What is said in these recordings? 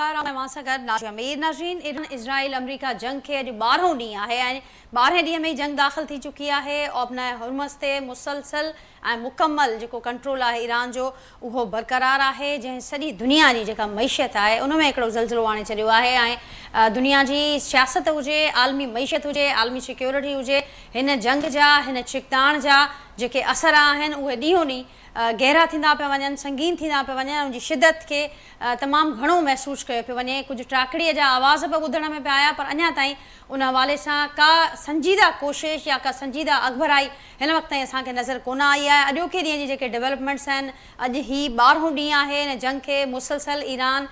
اوهان سان گڏ ناظرين امير ناظرين ايران اسرائيل آمريڪا جنگ کي اڄ ٻارهون ڏينهن آهي ۽ ٻارهين ڏينهن ۾ ئي جنگ داخل ٿي چڪي آهي آبناء هرمز تي مسلسل ۽ مڪمل جيڪو ڪنٽرول آهي ايران جو اهو برقرار آهي جنهن سڄي دنيا جي جيڪا معيشت آهي ان ۾ هڪڙو زلزلو آڻي ڇڏيو آهي ۽ دنيا جي سياست هجي عالمي معيشت هجي عالمي سيڪيورٽي هجي هن جنگ جا هن ڇڪتاڻ جا جيڪي اثر آهن اهي ڏينهون ڏينهن گهرا ٿيندا پيا وڃن، سنگين ٿيندا پيا وڃن ۽ ان جي شدت کي تمام گهڻو محسوس ڪيو پيو وڃي. ڪجهه ٽراڪڙيء جا آواز به ٻڌڻ ۾ پيا آيا پر اڃا تائين ان حوالي سان ڪا سنجيده ڪوشش يا ڪا سنجيده اڳڀرائي هن وقت تائين اسان کي نظر ڪونه آئي آهي. اڄوڪي ڏينهن جي جيڪي ڊولپمينٽس آهن، اڄ هي ٻارهون ڏينهن آهي ان جنگ کي مسلسل ايران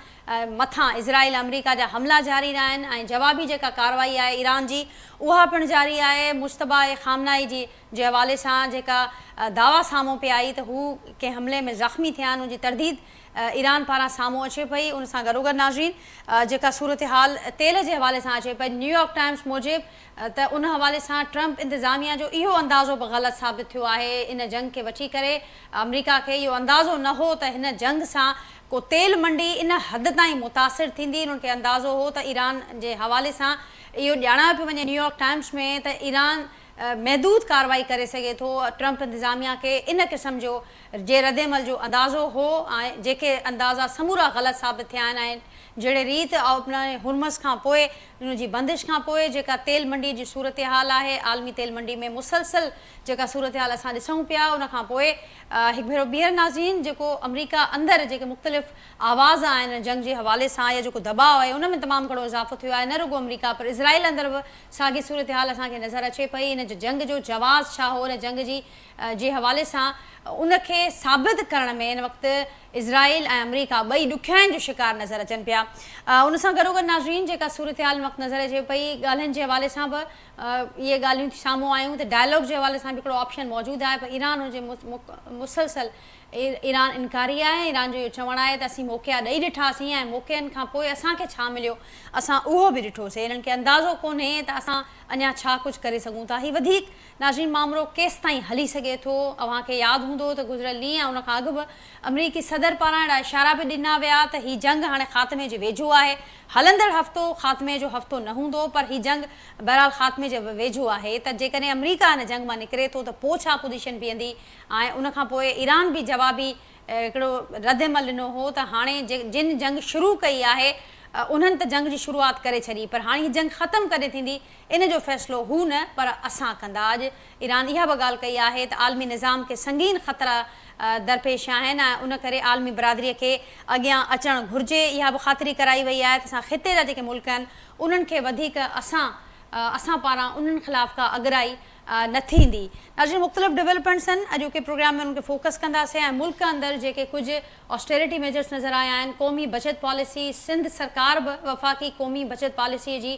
مٿان اسرائيل آمريڪا جا حملا جاري آهن ۽ جوابي جيڪا ڪارروائي آهي ايران جي اها پڻ جاري آهي. مجتبيٰ خامنائي جي جي حوالي سان جيڪا دعويٰ سامهون پئي آئي ته هو ڪنهن حملي ۾ زخمي ٿيا آهن ان جي ترديد ايران پاران سامهون اچي پئي ان سان گڏوگڏ ناظرين جيڪا صورتحال تيل جي حوالي سان اچي پئي نيويارڪ ٽائمز موجب ته ان حوالي سان ٽرمپ انتظاميا جو اهو اندازو به غلط ثابت ٿيو آهي ان جنگ کي وٺي ڪري آمريڪا کي اهو اندازو نه هو ته هن جنگ سان ڪو تيل منڊي ان حد تائين متاثر ٿيندي انهن کي اندازو هو ته ايران جي حوالي سان اهو ڄاڻايو پيو وڃي نيويارڪ ٽائمز ۾ ته ايران محدود ڪارروائي ڪري سگهي ٿو، ٽرمپ انتظاميا کي ان قسم جو جي ردعمل جو اندازو هو ۽ جيڪي اندازا سمورا غلط ثابت ٿيا آهن ۽ جهڙي ريت آبناء هرمز کان پوء ان جي بندش کان پوء جيڪا تيل منڊي جي صورتحال آهي عالمي تيل منڊي ۾ مسلسل جيڪا صورتحال اسان ڏسون پيا ان کان پوء هڪ ڀيرو ٻيهر ناظرين جيڪو آمريڪا اندر جيڪي مختلف آواز آهن جنگ جي حوالي سان يا جيڪو دٻاء آهي ان ۾ تمام گهڻو اضافو ٿيو آهي نه رڳو آمريڪا پر اسرائيل اندر به ساڳي صورتحال اسان کي نظر اچي پئي، ان جنگ جو جواز ڇا هو، ان جنگ جي جي حوالي سان ان کي ثابت ڪرڻ ۾ هن وقت اسرائيل ۽ آمريڪا ٻئي ڏکيائين جو شڪار نظر اچن پيا. ان سان گڏوگڏ ناظرين جيڪا صورتحال هن وقت نظر اچي پئي ڳالهين جي حوالي سان به اهي ڳالهيون سامهون آيون ته ڊائلاگ جي حوالي سان به هڪڙو آپشن موجود آهي پر ايران ان جي مسلسل ايران انڪاري آهي، ايران جو اهو چوڻ آهي ته اسين موقعا ڏئي ڏٺاسين ۽ موقعن کان پوء اسان کي ڇا مليو، اسان اهو به ڏٺوسين، انهن کي اندازو ڪونهي ته اسان اڃا ڇا ڪجهه ڪري سگهون ٿا، هي وڌيڪ ناظرين مامرو ڪيستائين هلي سگهي ٿو، اوهان کي ياد هوندو ته گذريل ڏينهن ۽ ان کان اڳ به آمريڪي صدر پاران اهڙا اشارا به ڏنا ويا ته هي جنگ هاڻي خاتمي جي ويجهو آهي، هلندڙ هفتو خاتمي جو هفتو نه هوندو پر هي جنگ بهرحال خاتمي جي ويجهو آهي ته جيڪڏهن آمريڪا هن جنگ مان نڪري ٿو ته پوء ڇا پوزيشن بيهندي، ۽ ان کان پوء ايران به جوابي هڪڙو ردعمل ڏنو هو ته هاڻي جن جنگ شروع ڪئي آهي انهن ته جنگ جي شروعات ڪري ڇڏي پر هاڻي هي جنگ ختم ڪڏهن ٿيندي ان جو فيصلو هو نه پر اسان ڪندا اڄ ايران اها به ڳالهه ڪئي آهي ته عالمي نظام کي سنگين خطرا درپيش آهن ۽ ان ڪري عالمي برادري کي اڳيان اچڻ گهرجي اها به خاطري ڪرائي وئي آهي ته اسان خطي جا جيڪي ملڪ آهن انهن کي وڌيڪ اسان اسان پاران انهن خلاف ڪا اڳرائي نه ٿيندي. ناظرين مختلف ڊولپمينٽس آهن اڄوڪي پروگرام ۾ انهن کي فوڪس ڪنداسين ۽ ملڪ اندر جيڪي ڪجهه آسٽيريٽي ميجرس نظر آيا آهن قومي بچت پاليسي سنڌ سرڪار به وفاقي قومي بچت پاليسي جي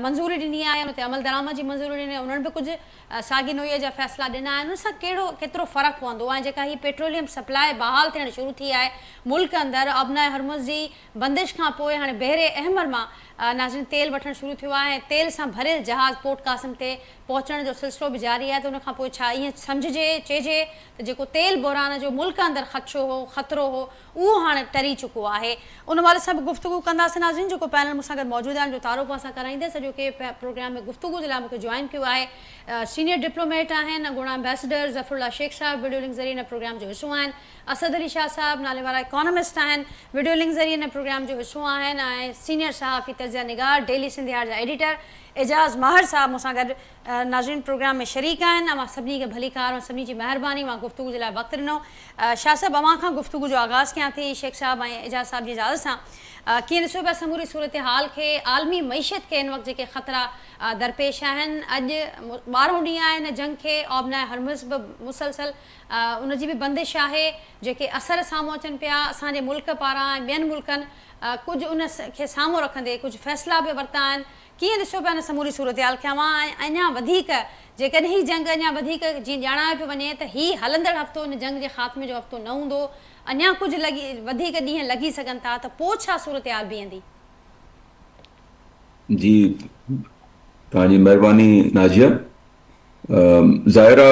منظوري ڏني آهي ان تي عملدرآمد جي منظوري ڏني انهن به ڪجهه ساڳي نوعيت جا فيصلا ڏنا آهن ان سان ڪهڙو ڪيترو فرق پوندو ۽ جيڪا هي پيٽروليم سپلاء بحال ٿيڻ شروع ٿي آهي ملڪ اندر آبناء هرمز جي بندش کان پوء هاڻي بحر احمر مان ناظرين تيل وٺڻ شروع ٿيو آهي ۽ تيل سان ڀريل جهاز پورٽ قاسم تي پهچڻ جو سلسلو به جاري آهي ته ان کان پوء ڇا ائين سمجهجي چئجي ته جيڪو تيل بحران جو ملڪ اندر خدشو هو خطرو هو اهو هاڻ ٽري چڪو آهي ان حوالي سان به گفتگو ڪنداسين ناظرين جيڪو پينل مون سان گڏ موجود آهن جو تعارف اوهان سان ڪرائيندس اڄوڪي پروگرام ۾ گفتگو جي لاء مون کي جوائن ڪيو آهي سينيئر ڊپلوميٽ آهن اڳوڻا ايمبيسڊر ظفر الله شيخ صاحب وڊيو لنڪ ذريعي هن پروگرام جو حصو آهن اسد علي شاهه صاحب نالي وارا اڪانومسٽ آهن، وڊيو لنڪ ذريعي هن پروگرام جو حصو آهن ۽ سينيئر صحافي تجزيه نگار ڊيلي سنڌيار جا ايڊيٽر اعجاز ماهر صاحب مون سان گڏ ناظرين پروگرام ۾ شريڪ آهن. اوهان سڀني کي ڀليڪار اوهان سڀني جي مهرباني اوهان گفتگو جي لاء وقت ڏنو. شاهه صاحب اوهان کان گفتگو جو آغاز ڪيان ٿي شيخ صاحب ۽ اعجاز صاحب جي اجازت سان ڪيئن ڏسو پيا سموري صورتحال کي عالمي معيشت کي هن وقت جيڪي خطرا درپيش آهن اڄ ٻارهون ڏينهن آهي هن جنگ کي آبناء هرمز به مسلسل ان جي به بندش آهي، جيڪي اثر سامهون اچن پيا، اسان جي ملڪ پاران ۽ ٻين ملڪن ڪجهه ان کي سامهون رکندي ڪجهه فيصلا به ورتا آهن، ڪيئن ڏسو پيا ان سموري صورتحال کي اوهان ۽ اڃا وڌيڪ جيڪڏهن هي جنگ اڃا وڌيڪ جيئن ڄاڻايو پيو وڃي ته هي هلندڙ هفتو ان جنگ جي خاتمي جو هفتو نه هوندو اڃا ڪجهه لڳي وڌيڪ ڏينهن لڳي سگهن ٿا ته پوء ڇا صورتحال بيهندي؟ جي توهان جي مهرباني ناجيه. ظاهر آ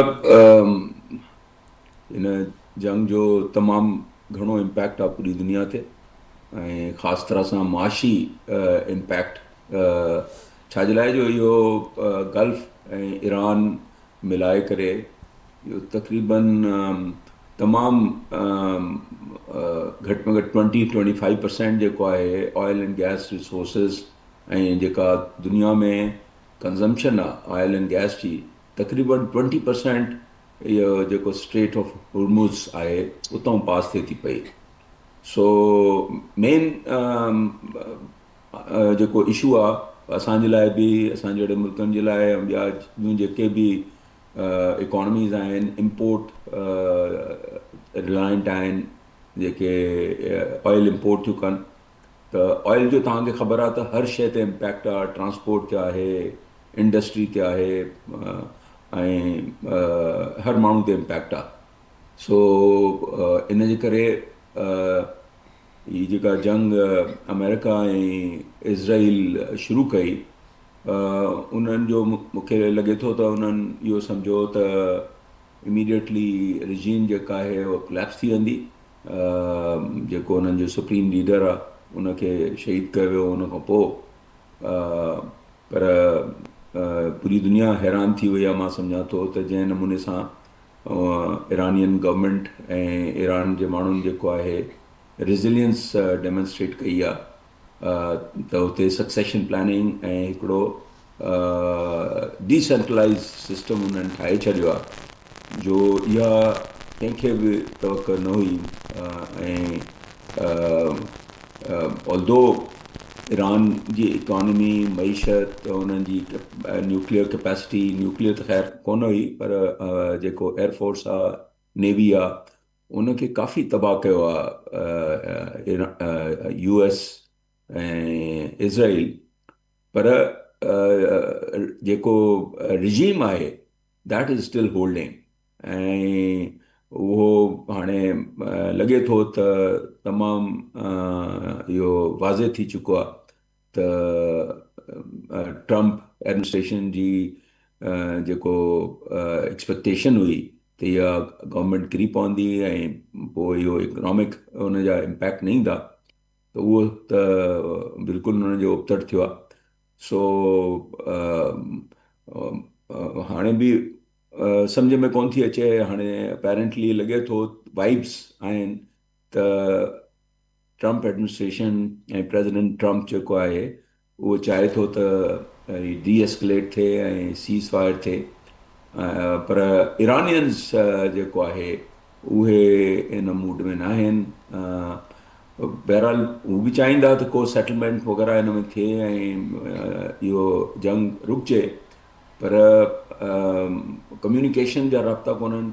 ان جنگ جو تمام گهڻو امپيڪٽ آ پوري دنيا تي ۽ خاص طرح سان معاشي امپيڪٽ ڇا جي لاء جو اهو گلف ۽ ايران ملائي ڪري اهو تقريبن تمام گهٽ ۾ گهٽ ٽوئنٽي ٽوئنٽي فائيو پرسينٽ جيڪو آهي آئل اينڊ گيس ريسورسز ۽ جيڪا دنيا ۾ ڪنزمپشن آهي آئل اينڊ گيس جي تقريبن ٽوئنٽي پرسينٽ اهو جيڪو اسٽريٽ آف هرمز آهي اتان پاس ٿئي ٿي پئي سو مين جيڪو اشو آ اسان جي لاء به اسان جهڙي ملڪن جي لاء ۽ ٻيا ٻيون جيڪي به اڪانميز آهن امپورٽ رلائنٽ آهن جيڪي آئل امپورٽ ٿيون ڪن ته آئل جو توهان کي خبر آ ته هر شيء تي امپيڪٽ آ ٽرانسپورٽ تي آهي انڊسٽري تي آهي ۽ هر ماڻهو تي امپيڪٽ آ سو ان جي ڪري هي جيڪا جنگ آمريڪا ۽ اسرائيل شروع ڪئي انهن جو مون کي لڳي ٿو ته انهن اهو سمجهيو ته اميڊيٽلي رجيم جيڪا آهي اها ڪليپس ٿي ويندي جيڪو انهن جو سپريم ليڊر آهي ان کي شهيد ڪيو ويو ان کان پوء پر پوري دنيا حيران ٿي وئي آهي مان سمجهان ٿو ته جنهن نموني سان ايرانين گورنمينٽ ۽ ايران جي ماڻهن جيڪو آهي ريزيلينس ڊيمونسٽريٽ ڪئي آهي ته اتي سڪسيشن پلاننگ ۽ هڪڙو ڊي سينٽرلائز سسٽم انهن ٺاهي ڇڏيو آهي جو اها ڪنهن کي به توقع نه هئي ۽ آلدو ايران جي اڪانومي معيشت انهن جي نيوڪليئر ڪيپيسٽي نيوڪليئر ته خير ڪونه هئي پر جيڪو ايئر فورس آ نيوي آ ان کي ڪافي تباهه ڪيو آ يو ايس ۽ اسرائيل پر جيڪو رجيم آهي that is still holding ۽ اهو هاڻي لڳي ٿو ته تمام اهو واضح ٿي چڪو آهي ته ٽرمپ ايڊمنسٽريشن جي جيڪو ايڪسپيڪٽيشن هئي ته اها گورنمينٽ ڪري پوندي ۽ پوء اهو اڪنامڪ ان جا امپيڪٽ نه ايندا ته اهو ته بلڪل انهن جو ابتڙ ٿيو آهي سو هاڻي به سمجهه ۾ ڪون ٿي اچي هاڻي اپيرنٽلي لڳي ٿو وائبس آهن ته ٽرمپ ايڊمنسٽريشن ۽ پريزيڊنٽ ٽرمپ جيڪو آهي اهو چاهي ٿو ته ڊي اسڪليٽ ٿئي ۽ سيز فائر ٿئي پر ايرانينز جيڪو آهي اهي ان موڊ ۾ ناهن بهرحال هو به چاهيندا ته ڪو سيٽلمينٽ وغيره ان ۾ ٿئي ۽ اهو جنگ رڪجي پر ڪميونيڪيشن جا رابطا ڪونهن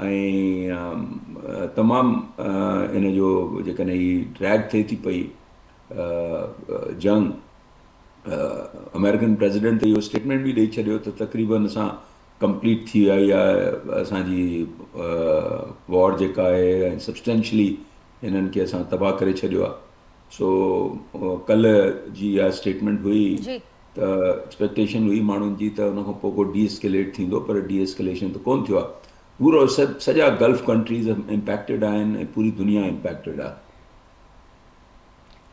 ۽ تمام ان جو جيڪڏهن هي ڊريگ ٿئي ٿي پئي جنگ آمريڪن پريزيڊنٽ ته اهو اسٽيٽمينٽ به ڏئي ڇڏيو ته تقريبن اسان ڪمپليٽ ٿي وئي آهي اسان جي وار جيڪا آهي ۽ سبسٽينشلي هنن کي اسان تباهه ڪري ڇڏيو آهي سو ڪلهه جي اها اسٽيٽمينٽ هئي ته ايڪسپيڪٽيشن هئي ماڻهن جي ته ان کان پوء ڪو ڊي اسڪيليٽ ٿيندو پر ڊي اسڪيليشن ته ڪون ٿيو آهي پورو سڀ سڄا گلف ڪنٽريز امپيڪٽيڊ آهن ۽ پوري دنيا امپيڪٽيڊ آهي.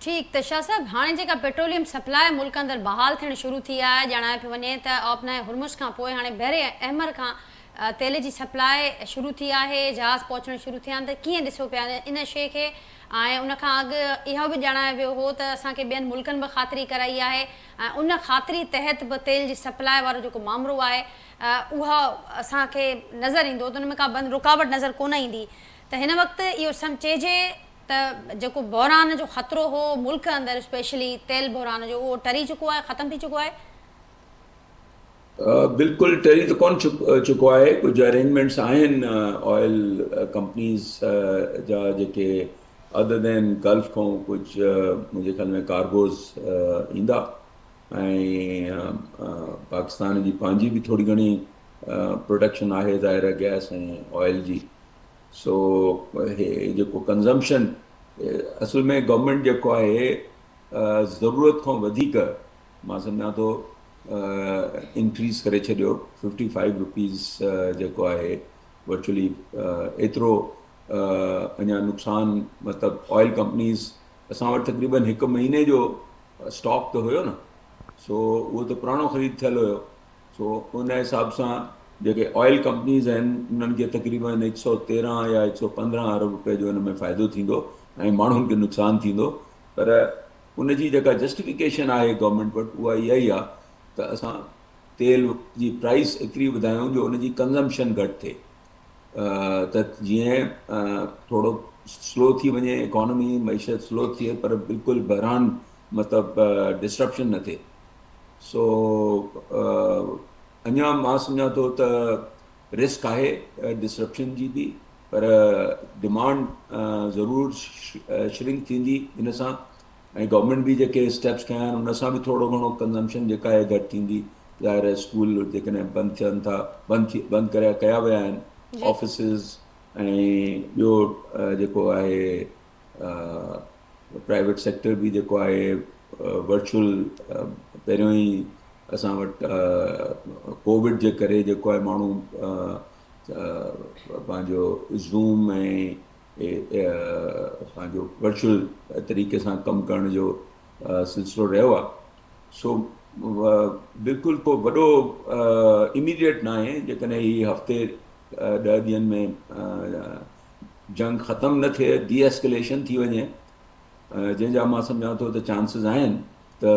ٺيڪ ته شاهه صاحب هاڻي جيڪا پيٽروليم سپلاء ملڪ اندر بحال ٿيڻ شروع ٿي آهي ڄاڻايو پيو وڃي ته آبنائي هرمز کان پوء هاڻي بحر احمر کان تيل جي سپلاء شروع ٿي آهي جهاز پهچڻ شروع ٿيا آهن ته ڪيئن ڏسو پيا ان شيء کي ۽ ان کان اڳ اهو به ڄاڻايو ويو هو ته اسان کي ٻين ملڪن به خاطري ڪرائي آهي ۽ ان خاطري تحت به تيل جي سپلاء وارو جيڪو مامرو آهي اهو اسان کي نظر ايندو ته ان ۾ ڪا بند رڪاوٽ نظر ڪونه ايندي ته هن وقت اهو سم چئجي ته جيڪو بحران جو خطرو هو ملڪ اندر اسپيشلي تيل بحران جو اهو ٽري چڪو آهي ختم ٿي چڪو آهي. بلڪل ٽري ته ڪونه چڪو آهي ڪجهه ارينجمينٽس آهن آئل ڪمپنيز جا جيڪي ادر دين گلف کان ڪجهه منهنجي خيال ۾ ڪارگوز ايندا ۽ پاڪستان جي پنهنجي به ٿوري گهڻي پروڊڪشن آهي ظاهر آهي گئس ۽ آئل جي سو هي جيڪو ڪنزمپشن اصل ۾ گورنمينٽ جيڪو آهي ضرورت کان وڌيڪ مان سمجهان ٿو انڪريز ڪري ڇڏيو ففٽي فائيو روپيز جيڪو آهي ورچوئلي ايترو اڃا نقصان مطلب آئل ڪمپنيز اسان وٽ تقريبن هڪ مهيني جو اسٽاڪ ته هيو نه، سو اهو ته پراڻو خريد ٿيل هيو. سو ان حساب سان جيڪي آئل ڪمپنيز آهن انهن کي تقريبن 113 يا 115 ارب روپيه جو ان ۾ فائدو ٿيندو ۽ ماڻهن کي نقصان ٿيندو. پر ان جي جيڪا جسٽيفڪيشن آهي گورنمينٽ وٽ اها اها ئي آهي ته اسان تيل جي پرائس ايتري وڌايون جو ان جي ڪنزمپشن گهٽ ٿئي ته جيئن ٿورو سلو ٿي وڃي اڪانومي، معيشت سلو ٿئي پر بلڪل بحران مطلب ڊسرپشن نه ٿئي. سو اڃا مان سمجهان ٿو ته رسڪ آهي ڊسرپشن جي به، پر ڊمانڊ ضرور شرنڪ ٿيندي ان سان ۽ گورنمينٽ به جيڪي اسٽيپس کنيا آهن ان سان به ٿورو گهڻو ڪنزمپشن جيڪا آهي گهٽ ٿيندي. ظاهر آهي اسڪول جيڪڏهن بند ٿين ٿا، بند ٿي بند ڪريا ڪيا ويا آهن آفيسز ۽ ٻيو جيڪو آهي پرائيويٽ سيڪٽر به جيڪو آهي ورچوئل پهريون ئي اسان وٽ ڪووڊ جي ڪري جيڪو آهي ماڻهو پنهنجو زوم ۽ پنهنجو ورچوئل طريقي سان ڪم ڪرڻ جو سلسلو رهيو آهي. سو بلڪل ڪو وڏو اميڊيٽ نه آهي. جيڪڏهن هي هفتي 10 ڏينهن ۾ جنگ ختم نه ٿئي، ڊي ايسڪليشن ٿي وڃي، جنهن جا مان سمجهان ٿو ته چانسز آهن، ته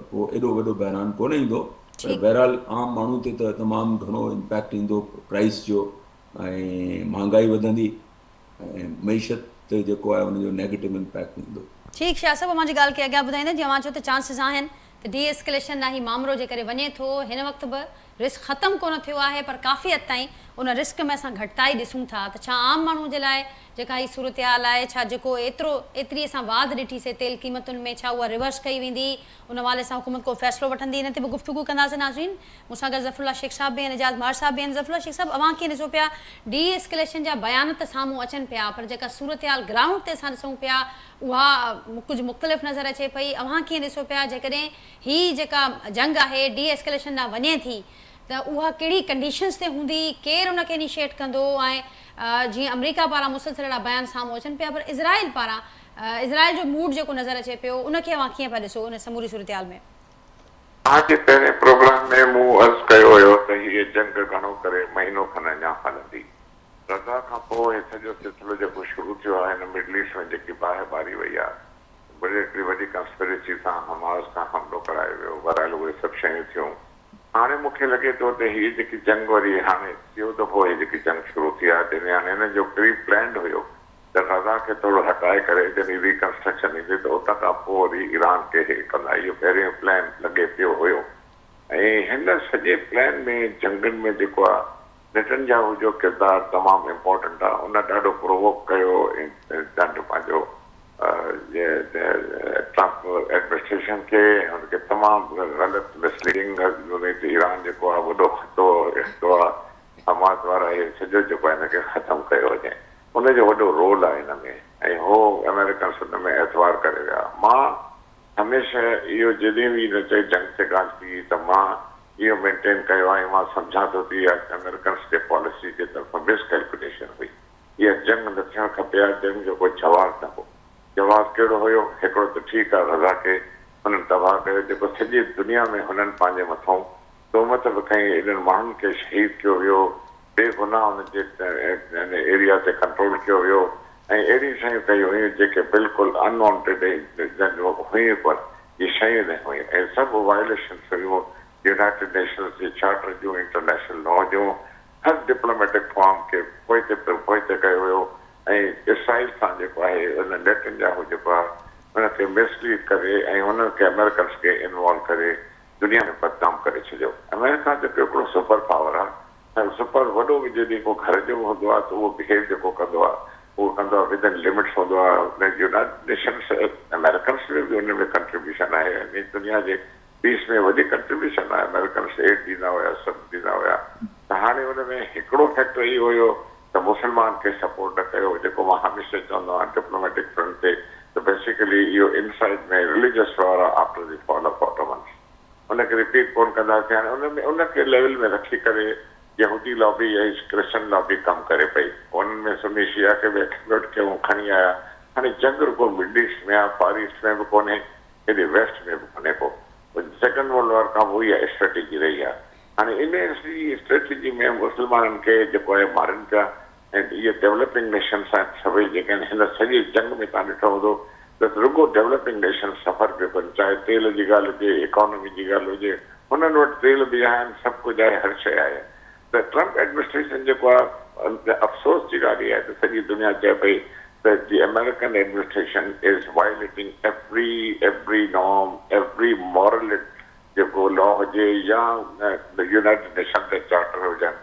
پوء ايڏو وڏو بحران ڪونه ايندو. پر بهرحال عام ماڻهو تي ته تمام گهڻو امپيڪٽ ايندو پرائس جو ۽ مهانگائي وڌندي ۽ معيشت تي جيڪو آهي ان جو نيگيٽو امپيڪٽ ايندو. ٺيڪ شاهه صاحب، اوهان جي ڳالهه کي اڳيان ٻڌائيندس. جيئن اوهان چيو ته چانسز آهن ته ڊي ايسڪليشن ڏانهن هي مامرو جيڪڏهن وڃي ٿو، هن وقت به رسڪ ختم ڪونه ٿيو آهي پر ڪافي حد تائين ان رسڪ ۾ اسان گهٽتائي ڏسون ٿا، ته ڇا عام ماڻهو جي لاء جيڪا هي صورتحال آهي، ڇا جيڪو ايترو ايتري اسان واڌ ڏٺي سي تيل قيمتن ۾ ڇا اها ريورس ڪئي ويندي، ان حوالي سان حڪومت ڪو فيصلو وٺندي، ان تي به گفتگو ڪنداسين. ناظرين مون سان گڏ ظفر الله شيخ صاحب به آهن، اعجاز مهر صاحب به آهن. ظفر الله شيخ صاحب اوهان ڪيئن ڏسو پيا، ڊي اسڪليشن جا بيان ته سامهون اچن پيا پر جيڪا صورتحال گرائونڊ تي اسان ڏسون پيا اها ڪجهه مختلف نظر اچي پئي، اوهان ڪيئن ڏسو پيا جيڪڏهن هي جيڪا جنگ آهي ڊي ايسڪليشن ڏانهن وڃي ٿي ته اها ڪهڙي ڪنڊيشنز تي هوندي، ڪير ان کي انيشيٽ ڪندو ۽ جيئن آمريڪا پاران مسلسل اهڙا بيان سامهون اچن پيا پر اسرائيل پاران اسرائيل جو موڊ جيڪو نظر اچي پيو ان کي اوهان ڪيئن پيا ڏسو ان سموري صورتحال ۾؟ توهان جي پهرين پروگرام ۾ مون عرض ڪيو هيو ته هيء جنگ گهڻو ڪري مهينو کن اڃا هلندي. غزه کان پوء هي سڄو سلسلو جيڪو شروع ٿيو آهي هن مڊل ايسٽ ۾ جيڪي باهه ٻاري وئي آهي، وري هڪڙي وڏي ڪانسپريسي سان حماس کان حملو ڪرايو ويو، بهرحال اهي سڀ شيون ٿيون. هاڻي مون کي لڳي ٿو ته هيء جيڪي جنگ وري هاڻي ٽيون دفعو هي جيڪي جنگ شروع ٿي آهي تنهن ۾ هاڻي هنن جو پري پلانڊ هيو ته غزه کي ٿورو هٽائي ڪري جڏهن ري ڪنسٽرڪشن ايندي ته اتان کان پوء وري ايران کي هي ڪندا. اهو پهريون پلان لڳي پيو هيو ۽ هن سڄي پلان ۾ جنگن ۾ جيڪو آهي نيتن ياهو جو ڪردار تمام امپارٽنٽ آ، ان ڏاڍو پرووڪ ڪيو پنهنجو ٽرمپ ايڊمنسٽريشن کي ۽ ان کي تمام غلط مسليڊنگ ڏني ته ايران جيڪو آ وڏو خطو خطو آ حماس وارا هي سڄو جيڪو آ هن کي ختم ڪيو وڃي ان جو وڏو رول آ هن ۾ ۽ هو آمريڪنس ان ۾ اعتبار ڪري ويا. مان هميشه اهو جڏهن به ان تي جنگ تي ڳالهه ٿي ته مان اهو مينٽين ڪيو آهي ۽ مان سمجهان ٿو ته اها آمريڪنس جي پاليسي جي طرفان مس ڪيلڪوليشن هئي. اها جنگ نه ٿيڻ کپي ها، جنگ جو ڪو جواز نه هو. جواز ڪهڙو هيو؟ هڪڙو ته ٺيڪ آهي غزه کي هنن تباهه ڪيو جيڪو سڄي دنيا ۾ هنن پنهنجي مٿئون تهمت به کنئي، ايڏن ماڻهن کي شهيد ڪيو ويو، بي گناهه ان جي ان ايريا تي ڪنٽرول ڪيو ويو ۽ اهڙيون شيون ڪيون ويون جيڪي بلڪل ان وانٽيڊ ۽ هيون ئي ڪونه، اهي شيون نه هيون ۽ سڀ وائليشنس هيون يونائيٽيڊ نيشنز جي چارٽر جون، انٽرنيشنل لا جون، هر ڊپلوميٽڪ فارم کي پوئتي پوئتي ڪيو ويو ۽ اسرائيل سان جيڪو آهي ان نيتن ياهو جيڪو آهي ان کي مس ليڊ ڪري ۽ انهن کي آمريڪنس کي انوالو ڪري دنيا ۾ بدنام ڪري ڇڏيو. آمريڪا جيڪو هڪڙو سپر پاور آ ۽ سپر وڏو به جڏهن ڪو گهر جو به هوندو آ ته اهو بهيو جيڪو ڪندو آ اهو ڪندو آ ود ان لمٽس هوندو آ. يونائيٽڊ نيشنس آمريڪنس ۾ به ان ۾ ڪنٽريبيوشن آهي ۽ دنيا جي پيس ۾ وڏي ڪنٽريبيوشن آهي. آمريڪنس ايڊ ڏيندا هيا سڀ ڏيندا هيا ته هاڻي ان ۾ هڪڙو فيڪٽر اهو هيو ته مسلمان کي سپورٽ نه ڪيو جيڪو مان هميشه چوندو آهيان ڊپلوميٽڪ فرنٽ تي ته بيسيڪلي اهو انسائيڊ ۾ رليجس وار آ آفٽر the فال آف آٽومنس ان کي رپيٽ ڪون ڪنداسين هاڻي ان ۾ ان کي ليول ۾ رکي ڪري يهودي لابي ۽ ڪرسچن لابي ڪم ڪري پئي انهن ۾ سني شيعا کي به ايڪسپلوئٽ ڪيون کڻي آيا. هاڻي جنگ رڳو مڊل ايسٽ ۾ آهي، فار ايسٽ ۾ به ڪونهي، هيڏي ويسٽ ۾ به ڪونهي ڪو. سيڪنڊ ورلڊ وار کان پوء اها اسٽريٽجي رهي آهي. هاڻي ان اسٽريٽجي ۾ مسلمانن کي جيڪو آهي مارين پيا ۽ اهي ڊولپنگ نيشنس آهن سڀئي جيڪي آهن هن سڄي جنگ ۾ توهان ڏٺو هوندو ته رڳو ڊولپنگ نيشنس سفر پيو ڪن چاهي تيل جي ڳالهه هجي، اڪانومي جي ڳالهه هجي، هنن وٽ تيل به آهن، سڀ ڪجهه آهي، هر شيء آهي. ته ٽرمپ ايڊمنسٽريشن جيڪو آهي افسوس جي ڳالهه اها آهي ته سڄي دنيا چئي پئي ته the American administration is violating every every norm every moral جيڪو لا هجي يا يونائيٽڊ نيشن جا چارٽر هجن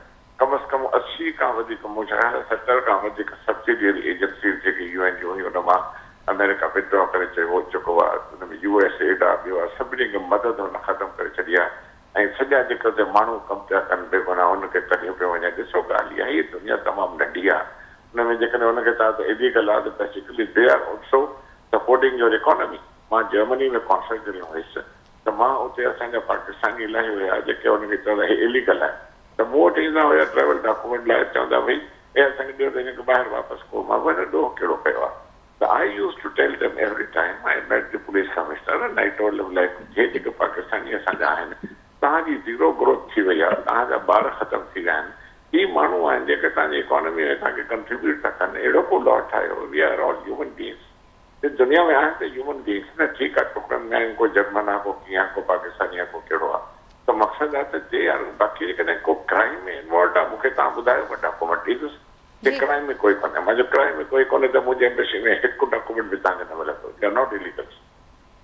ڪم از ڪم 80 کان وڌيڪ منهنجي خيال ۾ 70 کان وڌيڪ سبسڊيري ايجنسيز جيڪي يو اين جون هيون ان مان آمريڪا ودڊرا ڪري چيو چڪو آهي ان ۾ يو ايس ايڊ آهي ٻيو آهي سڀني کي مدد هن ختم ڪري ڇڏي آهي ۽ سڄا جيڪي اتي ماڻهو ڪم پيا ڪن بيگناهه انهن کي ڪڍيو پيو وڃي ڏسو ڳالهه اها هي دنيا تمام ننڍي آهي ان ۾ جيڪڏهن ان کي توهان ته اليگل آهي ته basically they are also supporting your economy مان جرمني ۾ ڪونسل جنرل هيس ته مان اتي اسان جا پاڪستاني الاهي هيا جيڪي انهن کي چوندا هي اليگل آهي ته مون وٽ ايندا هيا ٽريول ڊاڪومينٽ لاء چوندا ڀئي هي اسان کي ڏيو ته هن کي ٻاهر واپس ڪو مان هن ڏوهه ڪهڙو ڪيو آهي ته I use to tell them every time I met the police commissioner and I told them like هي جيڪي پاڪستاني اسان جا آهن توهان جي زيرو گروٿ ٿي وئي آهي توهان جا ٻار ختم ٿي ويا آهن هي ماڻهو آهن جيڪي توهان جي اڪانومي ۾ توهان کي ڪنٽريبيوٽ ٿا ڪن اهڙو ڪو لا ٺاهيو we are all human beings هي دنيا ۾ آهن ته هيومن بينگس نه ٺيڪ آهي ٽڪڙن ۾ آهن ڪو جرمن آهي ڪو ڪيئن آهي ڪو پاڪستاني آهي ڪو ڪهڙو آهي ته مقصد آهي ته they are باقي جيڪڏهن ڪو ڪرائيم ۾ انوالوڊ آهي مون کي توهان ٻڌايو مان ڊاڪومينٽ ڏيندس جي ڪرائيم ۾ ڪوئي ڪونهي مان جو ڪرائيم ۾ ڪوئي ڪونهي ته منهنجي ايمبسي ۾ هڪ ڊاڪومينٽ به توهان کي نه ملندو you are not اليگلس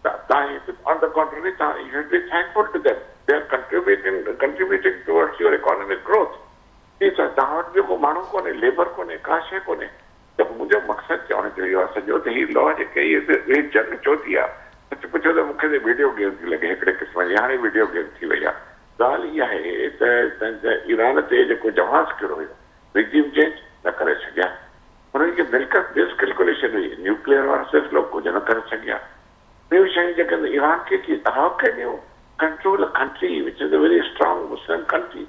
ته توهان هي آن the ڪانٽرري توهان you should be thankful to them they are contributing contributing towards your economic growth هي ته توهان وٽ به ڪو ماڻهو ڪونهي ليبر ڪونهي ڪا شيء ڪونهي ته منهنجو مقصد چوڻ جو اهو آهي سڄو ته هي لا جيڪي هي هي جنگ ڇو ٿي آهي سچ پڇو ته مون کي ته ويڊيو گيم ٿي لڳي هڪڙي قسم جي هاڻي ويڊيو گيم ٿي وئي آهي ڳالهه اها آهي ته ايران تي جيڪو جواز ڪهڙو هيو رجيم چينج نه ڪري سگهيا. انهن کي ملڪت مس ڪلڪوليشن هئي. نيوڪليئر وارو سلسلو ڪجهه نه ڪري سگهيا. ٻيون شيون جيڪي ايران کي ٿي how can you control a country which is a very strong Muslim country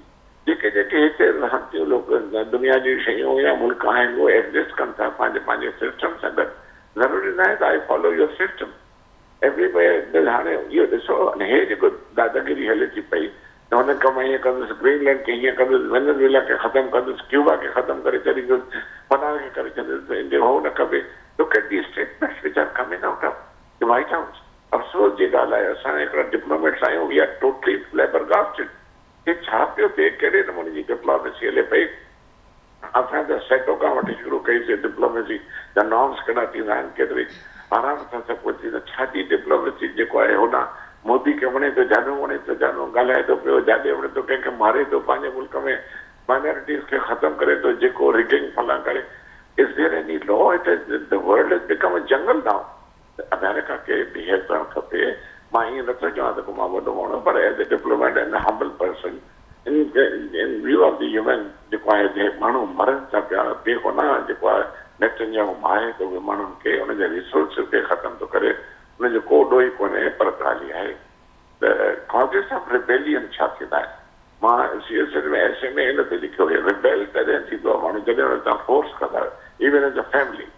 جيڪي جيڪي هتي رهن ٿيون لوڪ دنيا جون شيون يا ملڪ آهن اهي ايگزسٽ ڪن ٿا پنهنجي پنهنجي سسٽم سان گڏ ضروري ناهي ته I follow your system every where هاڻي اهو ڏسو هي جيڪو داداگيري هلي ٿي پئي ته هن ڪم هيئن ڪندس، گرين لينڊ کي هيئن ڪندس، وينزويلا کي ختم ڪندس، ڪيوبا کي ختم ڪري ڇڏيندس، فلاڻي کي ڪري ڇڏيندس، ان جي هو نه ڪبي. Look at the statements which are coming out of the White House. افسوس جي ڳالهه آهي اسان هڪڙا ڊپلوميٽس آهيون وي آر ٽوٽلي فليبرگاسٽڊ. هي ڇا پيو ٿئي، ڪهڙي نموني جي ڊپلوميسي هلي پئي. اسان ته سيٽو کان وٺي شروع ڪئي سي ڊپلوميسي جا نارمس ڪهڙا ٿيندا آهن ڪيتري آرام سان سڀ ڪجهه ٿيندو ڇا جي ڊپلوميسي جيڪو آهي هوڏانهن مودي کي وڻي ٿو جاڏو وڻي ٿو جاڏو ڳالهائي ٿو پيو جاڏي وڻي ٿو ڪنهن کي ماري ٿو پنهنجي ملڪ ۾ مائنارٽيز کي ختم ڪري ٿو جيڪو رگنگ فلان ڪري is there any law it is the world is become a jungle now ته آمريڪا کي بيهيو ڪرڻ کپي. مان ائين نٿو چوان ته ڪو مان وڏو ماڻهو پر as a diplomat and humble person in view of the human جيڪو آهي جي ماڻهو مرن ٿا پيا بي گناهه جيڪو آهي نيتنياهو ماري ٿو اهي ماڻهن کي انهن جي ريسورسز کي ختم ٿو ڪري ان جو ڪو ڏوهه ئي ڪونهي پر ڳالهه اها آهي ته ڪازز آف ريبيلين ڇا ٿيندا آهن مان سي ايس ايس ۾ ايس اي ۾ ان تي لکيو هيو ريبيل تڏهن ٿيندو آهي ماڻهو جڏهن ان تان فورس ڪندا آهيو even as a family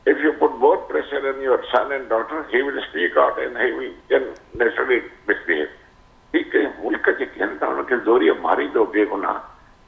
If you put more pressure on your son and daughter, he will speak out and he will then naturally misbehave. هي ڪنهن ملڪ جيڪي آهن ته انهن کي زوريء ماريندو بي گناهه.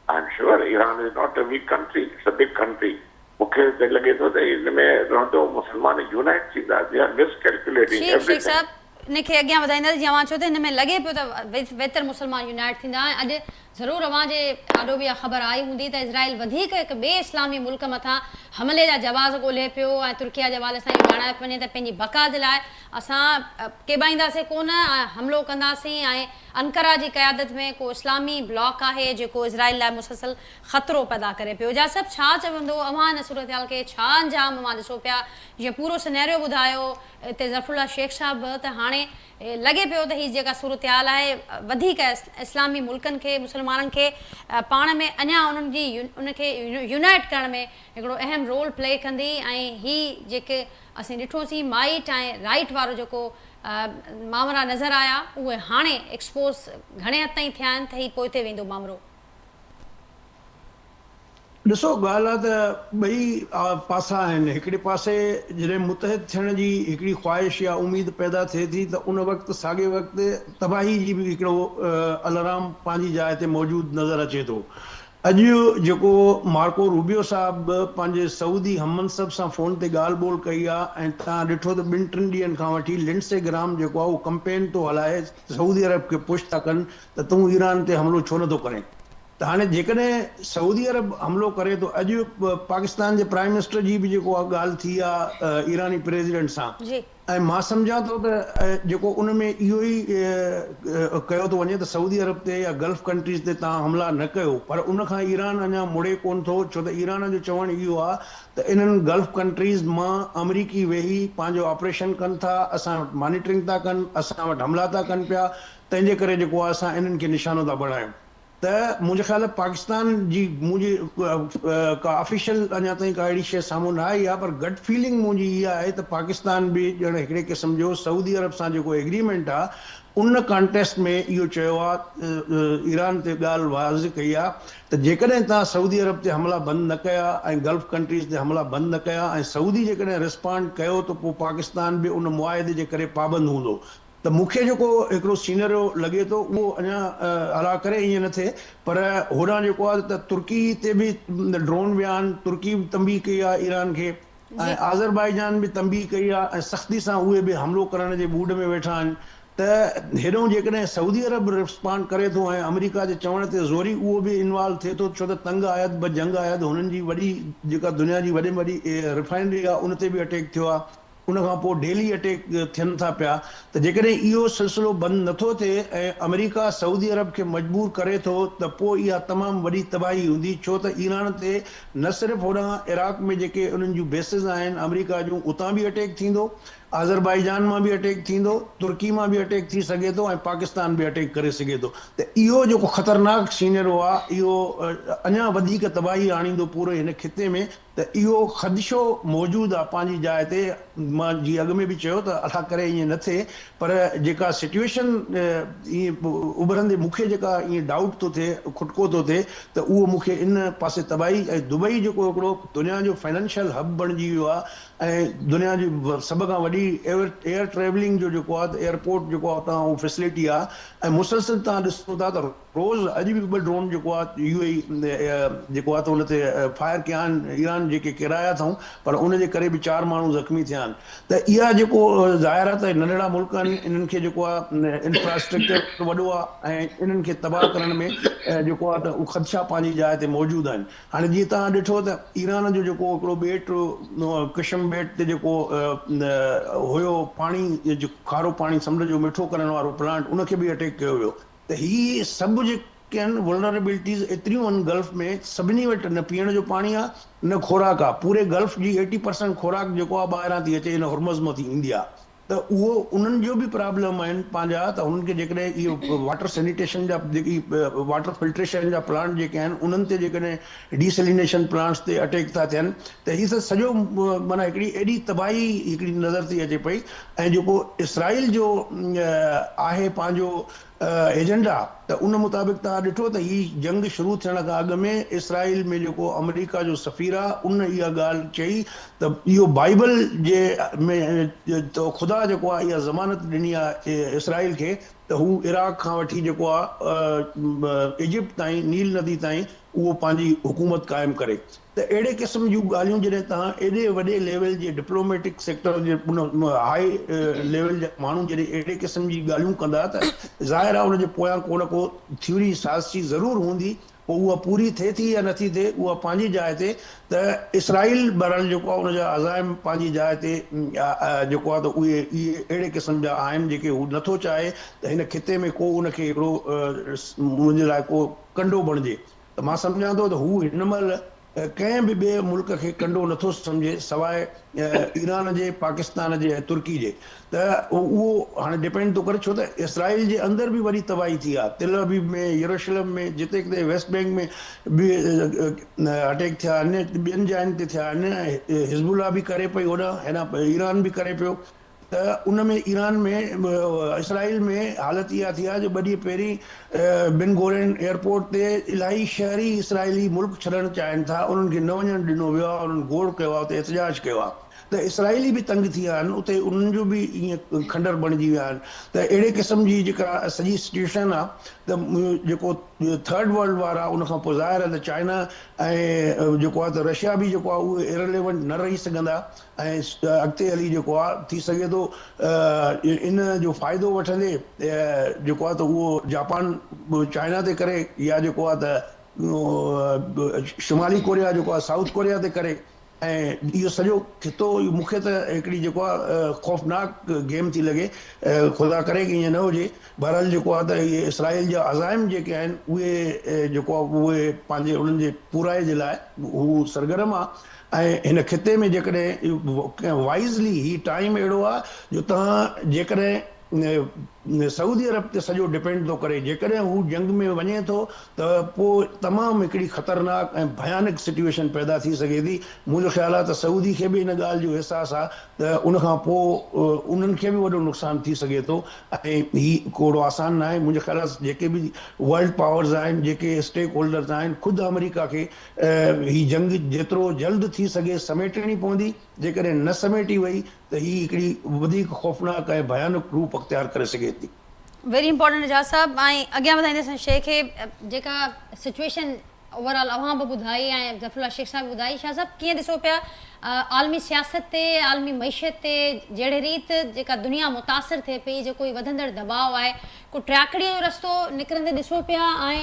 I am sure Iran is not a weak country, it's a big country. مون کي ته لڳي ٿو ته ان ۾ رهندو مسلمان يونائيٽ ٿيندا. They are miscalculating Shaikh everything. صاحب ان کي اڳيان وڌائينداسين جيئن اوهان چيو ته هن ۾ لڳي پيو ته ويتر مسلمان يونائيٽ ٿيندا ۽ اڄ ضرور اوهان جي آڏو به اها خبر آئي هوندي ته اسرائيل وڌيڪ هڪ ٻئي اسلامي ملڪ مٿان حملي جا جواز ڳولهي پيو ۽ ترڪيه جي حوالي سان اهو ڄاڻايو پيو وڃي ته پنهنجي بقا جي لاء اسان ڪيٻائينداسين ڪونه ۽ حملو ڪنداسين ۽ انقره جي قيادت ۾ ڪو اسلامي بلاڪ آهي جيڪو اسرائيل لاء مسلسل خطرو پيدا ڪري پيو. اعجاز صاحب ڇا چوندو اوهان ان صورتحال کي ڇا انجام اوهان ڏسو پيا جيئن پورو سنيريو ٻڌايو اتي ظفر الله شيخ صاحب به ته هاڻي لڳي پيو ته هي جيڪا صورتحال آهي وڌيڪ اسلامي ملڪن کي مسلمانن کي پاڻ ۾ اڃا انهن جي ان کي يونائيٽ ڪرڻ ۾ هڪڙو اهم رول پلي ڪندي ۽ هي جيڪي اسين ڏٺوسين مائيٽ ۽ رائيٽ وارو جيڪو مامرا نظر آيا اهي هاڻي ايڪسپوز گهڻي حد تائين ٿيا آهن ته هي پوئتي ويندو مامرو. ڏسو ڳالهه آ ته ٻئي پاسا آهن، هڪڙي پاسي جڏهن متحد ٿيڻ جي هڪڙي خواهش يا اميد پيدا ٿئي ٿي ته ان وقت ساڳئي وقت تباهي جي به هڪڙو الارام پنهنجي جاء تي موجود نظر اچي ٿو. اڄ جيڪو مارڪو روبيو صاحب به پنهنجي سعودي هم منصب سان فون تي ڳالهه ٻولهه ڪئي آ ۽ توهان ڏٺو ته ٻن ٽن ڏينهن کان وٺي لنڊسي گرام جيڪو آ اهو ڪمپين ٿو هلائي سعودي عرب کي پش ٿا ڪن ته تون ايران تي حملو ڇو نٿو ڪرين؟ ته هاڻي جيڪڏهن سعودي عرب حملو ڪري ٿو اڄ پاڪستان جي پرائم منسٽر جي به جيڪو آ ڳالهه ٿي آ ايراني پريزيڊنٽ سان ۽ مان سمجهان ٿو ته جيڪو ان ۾ اهو ئي ڪيو ٿو وڃي ته سعودي عرب تي يا گلف ڪنٽريز تي توهان حملا نه ڪيو پر ان کان ايران اڃا مڙي ڪونه ٿو ڇو ته ايران جو چوڻ اهو آ ته انهن گلف ڪنٽريز مان آمريڪي ويهي پنهنجو آپريشن ڪن ٿا اسان وٽ مانيٽرنگ ٿا ڪن اسان وٽ حملا ٿا ڪن پيا تنهن جي ڪري جيڪو آ اسان انهن کي نشانو ٿا بڻايون. ته منهنجي خيال پاڪستان جي منهنجي ڪا آفيشل اڃا تائين ڪا اهڙي شيء سامهون نه آئي آهي پر گٽ فيلنگ منهنجي اها آهي ته پاڪستان به ڄڻ هڪڙي قسم جو سعودي عرب سان جيڪو ايگريمينٽ آهي ان ڪانٽيسٽ ۾ اهو چيو آهي ايران تي ڳالهه واضح ڪئي آهي ته جيڪڏهن توهان سعودي عرب تي حملا بند نه ڪيا ۽ گلف ڪنٽريز تي حملا بند نه ڪيا ۽ سعودي جيڪڏهن رسپانڊ ڪيو ته پوء پاڪستان به ان معاهدي جي ڪري پابند هوندو ته مون کي جيڪو هڪڙو سينريو لڳي ٿو اهو اڃا الله ڪري ائين نه ٿئي پر هوڏانهن جيڪو آهي ته ترڪي تي به ڊرون ويا آهن ترڪي به تنبيهه ڪئي آهي ايران کي ۽ آذربائيجان به تنبيهه ڪئي آهي ۽ سختي سان اهي به حملو ڪرڻ جي موڊ ۾ ويٺا آهن ته هيڏانهن جيڪڏهن سعودي عرب رسپانڊ ڪري ٿو ۽ آمريڪا جي چوڻ تي زوري اهو به انوالو ٿئي ٿو ڇو ته تنگ آيد به جنگ آيد هنن جي وڏي جيڪا دنيا جي وڏي ۾ وڏي ريفائنري آهي ان تي به اٽيڪ ٿيو آهي ان کان پوء ڊيلي اٽيڪ ٿين ٿا پيا ته جيڪڏهن اهو سلسلو بند نٿو ٿئي ۽ آمريڪا سعودي عرب کي مجبور ڪري ٿو ته پوء اها تمام وڏي تباهي هوندي ڇو ته ايران تي نه صرف هوڏانهن عراق ۾ جيڪي انهن جون بيسز آهن آمريڪا جون اتان به اٽيڪ ٿيندو آذربائيجان مان به اٽيڪ ٿيندو ترڪي مان به اٽيڪ ٿي سگهي ٿو ۽ پاڪستان به اٽيڪ ڪري سگهي ٿو ته اهو جيڪو خطرناڪ سينيرو آهي اهو اڃا وڌيڪ تباهي آڻيندو پوري هن خطي ۾ ته اهو خدشو موجود آ پنهنجي جاء تي، مان جيئن اڳ ۾ به چيو ته الله ڪري ائين نه ٿئي پر جيڪا سچوئيشن ائين اڀرندي مون کي جيڪا ائين ڊائوٽ ٿو ٿئي کٽڪو ٿو ٿئي ته اهو مون کي ان پاسي تباهي ۽ دبئي جيڪو هڪڙو دنيا جو فنانشل هب بڻجي ويو آ ۽ دنيا جي سڀ کان وڏي ايئر ٽريولنگ جو جيڪو آ ته ايئرپورٽ جيڪو آ اتان اهو فيسلٽي آ ۽ مسلسل توهان ڏسو ٿا ته روز اڄ به ٻه ڊرون جيڪو آ يو اي اي جيڪو آ ته ان تي فائر ڪيا آهن ايران جيڪي ڪيرايا اٿائون پر ان جي ڪري به چار ماڻهو زخمي ٿيا آهن ته اها جيڪو ظاهر آ ته ننڍڙا ملڪ آهن انهن کي جيڪو آ انفراسٽرڪچر وڏو آ ۽ انهن کي تباهه ڪرڻ ۾ جيڪو آ ته خدشا پنهنجي جاء تي موجود آهن هاڻي جيئن توهان ڏٺو ته ايران جو جيڪو هڪڙو ٻيٽ قشم ٻيٽ تي جيڪو هيو پاڻي کارو پاڻي سمنڊ جو مٺو ڪرڻ وارو پلانٽ ان کي به اٽيڪ ڪيو ويو ته هي سڀ جيڪي آهن ولنريبلٽيز ايتريون آهن گلف ۾ سڀني وٽ نه پيئڻ جو پاڻي آهي نه خوراڪ آهي پوري گلف جي ايٽي پرسنٽ خوراڪ جيڪو آهي ٻاهران ٿي اچي هن هرمز مان ٿي ايندي آهي ته اهو انهن جو به پرابلم آهن پنهنجا ته انهن کي جيڪڏهن اهو واٽر سينيٽيشن جا جيڪي واٽر فلٽريشن جا پلانٽ جيڪي آهن انهن تي جيڪڏهن ڊي سيلينيشن پلانٽس تي اٽيڪ ٿا ٿين ته هي ته سڄو معنيٰ هڪڙي ايڏي تباهي هڪڙي نظر ٿي اچي پئي ۽ جيڪو اسرائيل جو آهي پنهنجو ايجنڊا ته ان مطابق توهان ڏٺو ته هي جنگ شروع ٿيڻ کان اڳ ۾ اسرائيل ۾ جيڪو آمريڪا جو سفير آ ان اها ڳالهه چئي ته اهو بائيبل جي ۾ خدا جيڪو آ اها ضمانت ڏني آ اسرائيل کي ته هو عراق کان وٺي جيڪو آ ايجپٽ تائين نيل ندي تائين اهو پنهنجي حڪومت قائم ڪري ته اهڙي قسم جون ڳالهيون جڏهن توهان ايڏي وڏي ليول جي ڊپلوميٽڪ سيڪٽر جي ان هاء ليول جا ماڻهو جڏهن اهڙي قسم جي ڳالهيون ڪندا ته ظاهر آهي ان جي پويان ڪو نه ڪو ٿيوري سازشي ضرور هوندي پوء اها پوري ٿئي ٿي يا نٿي ٿئي اها پنهنجي جاء تي ته اسرائيل بهرحال جيڪو آهي ان جا عزائم پنهنجي جاء تي جيڪو آهي ته اهي اهي اهڙي قسم جا آهن جيڪي هو نٿو چاهي ته هن خطي ۾ ڪو ان کي هڪڙو ان جي لاء ڪو ڪنڊو بڻجي ته مان سمجهان ٿو ته هو هن مهل ڪنهن به ٻئي ملڪ کي ڪنڊو نٿو سمجهي سواء ايران جي، پاڪستان جي ۽ ترڪي جي ته اهو هاڻي ڊپينڊ ٿو ڪري ڇو ته اسرائيل جي اندر به وڏي تباهي ٿي آهي تل ابيب ۾ يروشلم ۾ جتي ڪٿي ويسٽ بينڪ ۾ به اٽيڪ ٿيا آهن ٻين جاين تي ٿيا آهن ۽ حزب الله به ڪري پئي هوڏانهن هيڏانهن ايران به ڪري پيو. ته ان ۾ ايران ۾ اسرائيل ۾ حالت اها ٿي آهي جو ٻه ڏينهن پهرين بن گورين ايئرپورٽ تي الاهي شهري اسرائيلي ملڪ ڇڏڻ چاهين ٿا انهن کي نه وڃڻ ڏنو ويو آهي انهن گوڙ ڪيو آهي اتي احتجاج ڪيو آهي ته اسرائيلي به تنگ ٿي ويا آهن اتي انهن جو به ائين کنڊر بڻجي ويا آهن ته اهڙي قسم جي جيڪا سڄي سچوئيشن آهي ته جيڪو ٿرڊ ورلڊ وار آهي ان کان پوء ظاهر آهي ته چائنا ۽ جيڪو آهي ته رشيا به جيڪو آهي اهي ارليونٽ نه رهي سگهندا ۽ اڳتي هلي جيڪو آهي ٿي سگهي ٿو ان جو فائدو وٺندي جيڪو آهي ته اهو جاپان چائنا تي ڪري يا جيڪو آهي ته شمالي ڪوريا جيڪو آهي سائوٿ ڪوريا تي ڪري ۽ اهو سڄو خطو مون کي ته هڪڙي جيڪو آهي خوفناڪ گيم ٿي لڳي خدا ڪري ڪي ائين نه هجي بهرحال جيڪو آهي ته اهي اسرائيل جا عزائم جيڪي آهن اهي جيڪو آهي اهي پنهنجي انهن جي پورائي جي لاء هو سرگرم آهي ۽ هن خطي ۾ جيڪڏهن وائزلي هي ٽائيم اهڙو آهي جو توهان جيڪڏهن سعودي عرب تي سڄو ڊپينڊ ٿو ڪري جيڪڏهن هو جنگ ۾ وڃي ٿو ته پوء تمام هڪڙي خطرناڪ ۽ ڀيانڪ سچوئيشن پيدا ٿي سگهي ٿي منهنجو خيال آهي ته سعودي کي به ان ڳالهه جو احساس آهي ته ان کان پوء انهن کي به وڏو نقصان ٿي سگهي ٿو ۽ هي ڪو اهڙو آسان ناهي منهنجو خيال آهي جيڪي به ورلڊ پاورز آهن جيڪي اسٽيڪ هولڊرز آهن خود آمريڪا کي هي جنگ جيترو جلد ٿي سگهي سميٽڻي پوندي جيڪڏهن نه سميٽي وئي ته هي هڪڙي وڌيڪ خوفناڪ ۽ ڀيانڪ روپ اختيار ڪري سگهي ٿي. ويري امپارٽنٽ اعجاز صاحب ۽ اڳيان وڌائيندي اسان شيء کي جيڪا سچوئيشن اوور آل اوهان به ٻڌائي ۽ ظفر الله شيخ صاحب به ٻڌائي شاهه صاحب ڪيئن ڏسو پيا عالمي سياست تي عالمي معيشت تي جهڙي ريت جيڪا دنيا متاثر ٿئي پئي جيڪو هي وڌندڙ دٻاء آهي ڪو ٽياڪڙي جو رستو نڪرندي ڏسو پيا ۽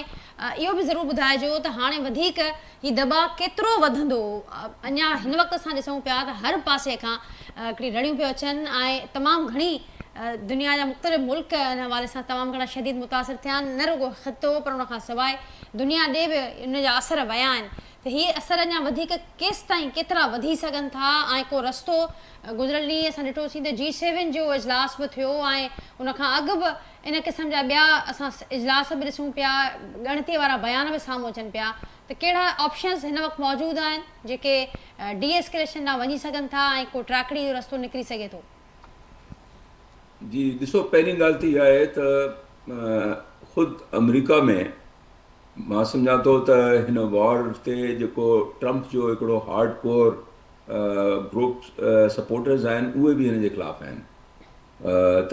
اهو به ضرور ٻڌائجو ته هاڻي وڌيڪ هي دٻاء ڪيترو وڌندو؟ اڃا هن وقت اسان ڏسون پيا ته هر پاسي کان هڪڙي رڙيون پيون اچن ۽ تمام گهڻي دنيا جا مختلف ملڪ ان حوالي سان تمام گهڻا شديد متاثر ٿيا آهن نه رڳو خطو پر ان کان سواء دنيا ڏي به ان جا اثر ويا آهن ته هي اثر اڃا وڌيڪ ڪيستائين ڪيترا وڌي سگهن ٿا ۽ ڪو رستو گذريل ڏينهن اسان ڏٺوسين ته جي سيون جو اجلاس به ٿيو ۽ ان کان اڳ به ان قسم جا ٻيا اسان اجلاس به ڏسون پيا، ڳڻتي وارا بيان به سامهون اچن پيا ته ڪهڙا آپشنز هن وقت موجود آهن جيڪي ڊي ايسڪليشن ڏانهن وڃي سگهن ٿا ۽ ڪو ٽراڪڙي جو رستو نڪري سگهي ٿو. جي ڏسو پهرين ڳالهه ته اها آهي ته خود آمريڪا ۾ مان سمجهان ٿو ته هن وار تي جيڪو ٽرمپ جو هڪڙو هارڊ ڪور گروپ سپورٽرز آهن اهي به هن جي خلاف آهن.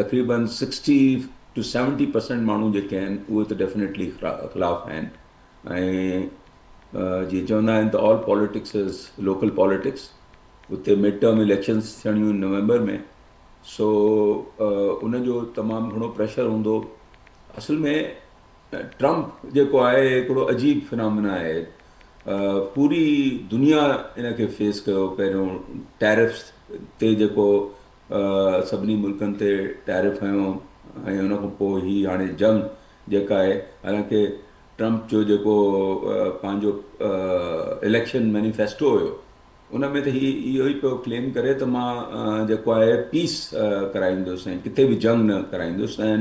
تقريبن سڪسٽي ٽو سيونٽي پرسنٽ ماڻهو جيڪي آهن اهي ته ڊيفنيٽلي خلاف آهن ۽ جيئن چوندا آهن ته all politics is local politics اتي مڊ ٽرم اليڪشنس ٿيڻيون آهن نومبر ۾ سو ان جو تمام گهڻو پريشر هوندو اصل ۾ ٽرمپ جيڪو آهي هڪڙو عجيب فنامنا آهي پوري دنيا ان کي فيس ڪيو پهريون ٽيرفس تي جيڪو سڀني ملڪن تي ٽيرف هنيو ۽ ان کان پوء هي هاڻي جنگ جيڪا آهي حالانڪه ٽرمپ جو جيڪو پنهنجو اليڪشن مينيفيسٽو هيو ان ۾ ته هي اهو ئي پيو ڪليم ڪري ته مان جيڪو آهي پيس ڪرائيندس ۽ ڪٿي به جنگ نه ڪرائيندس ۽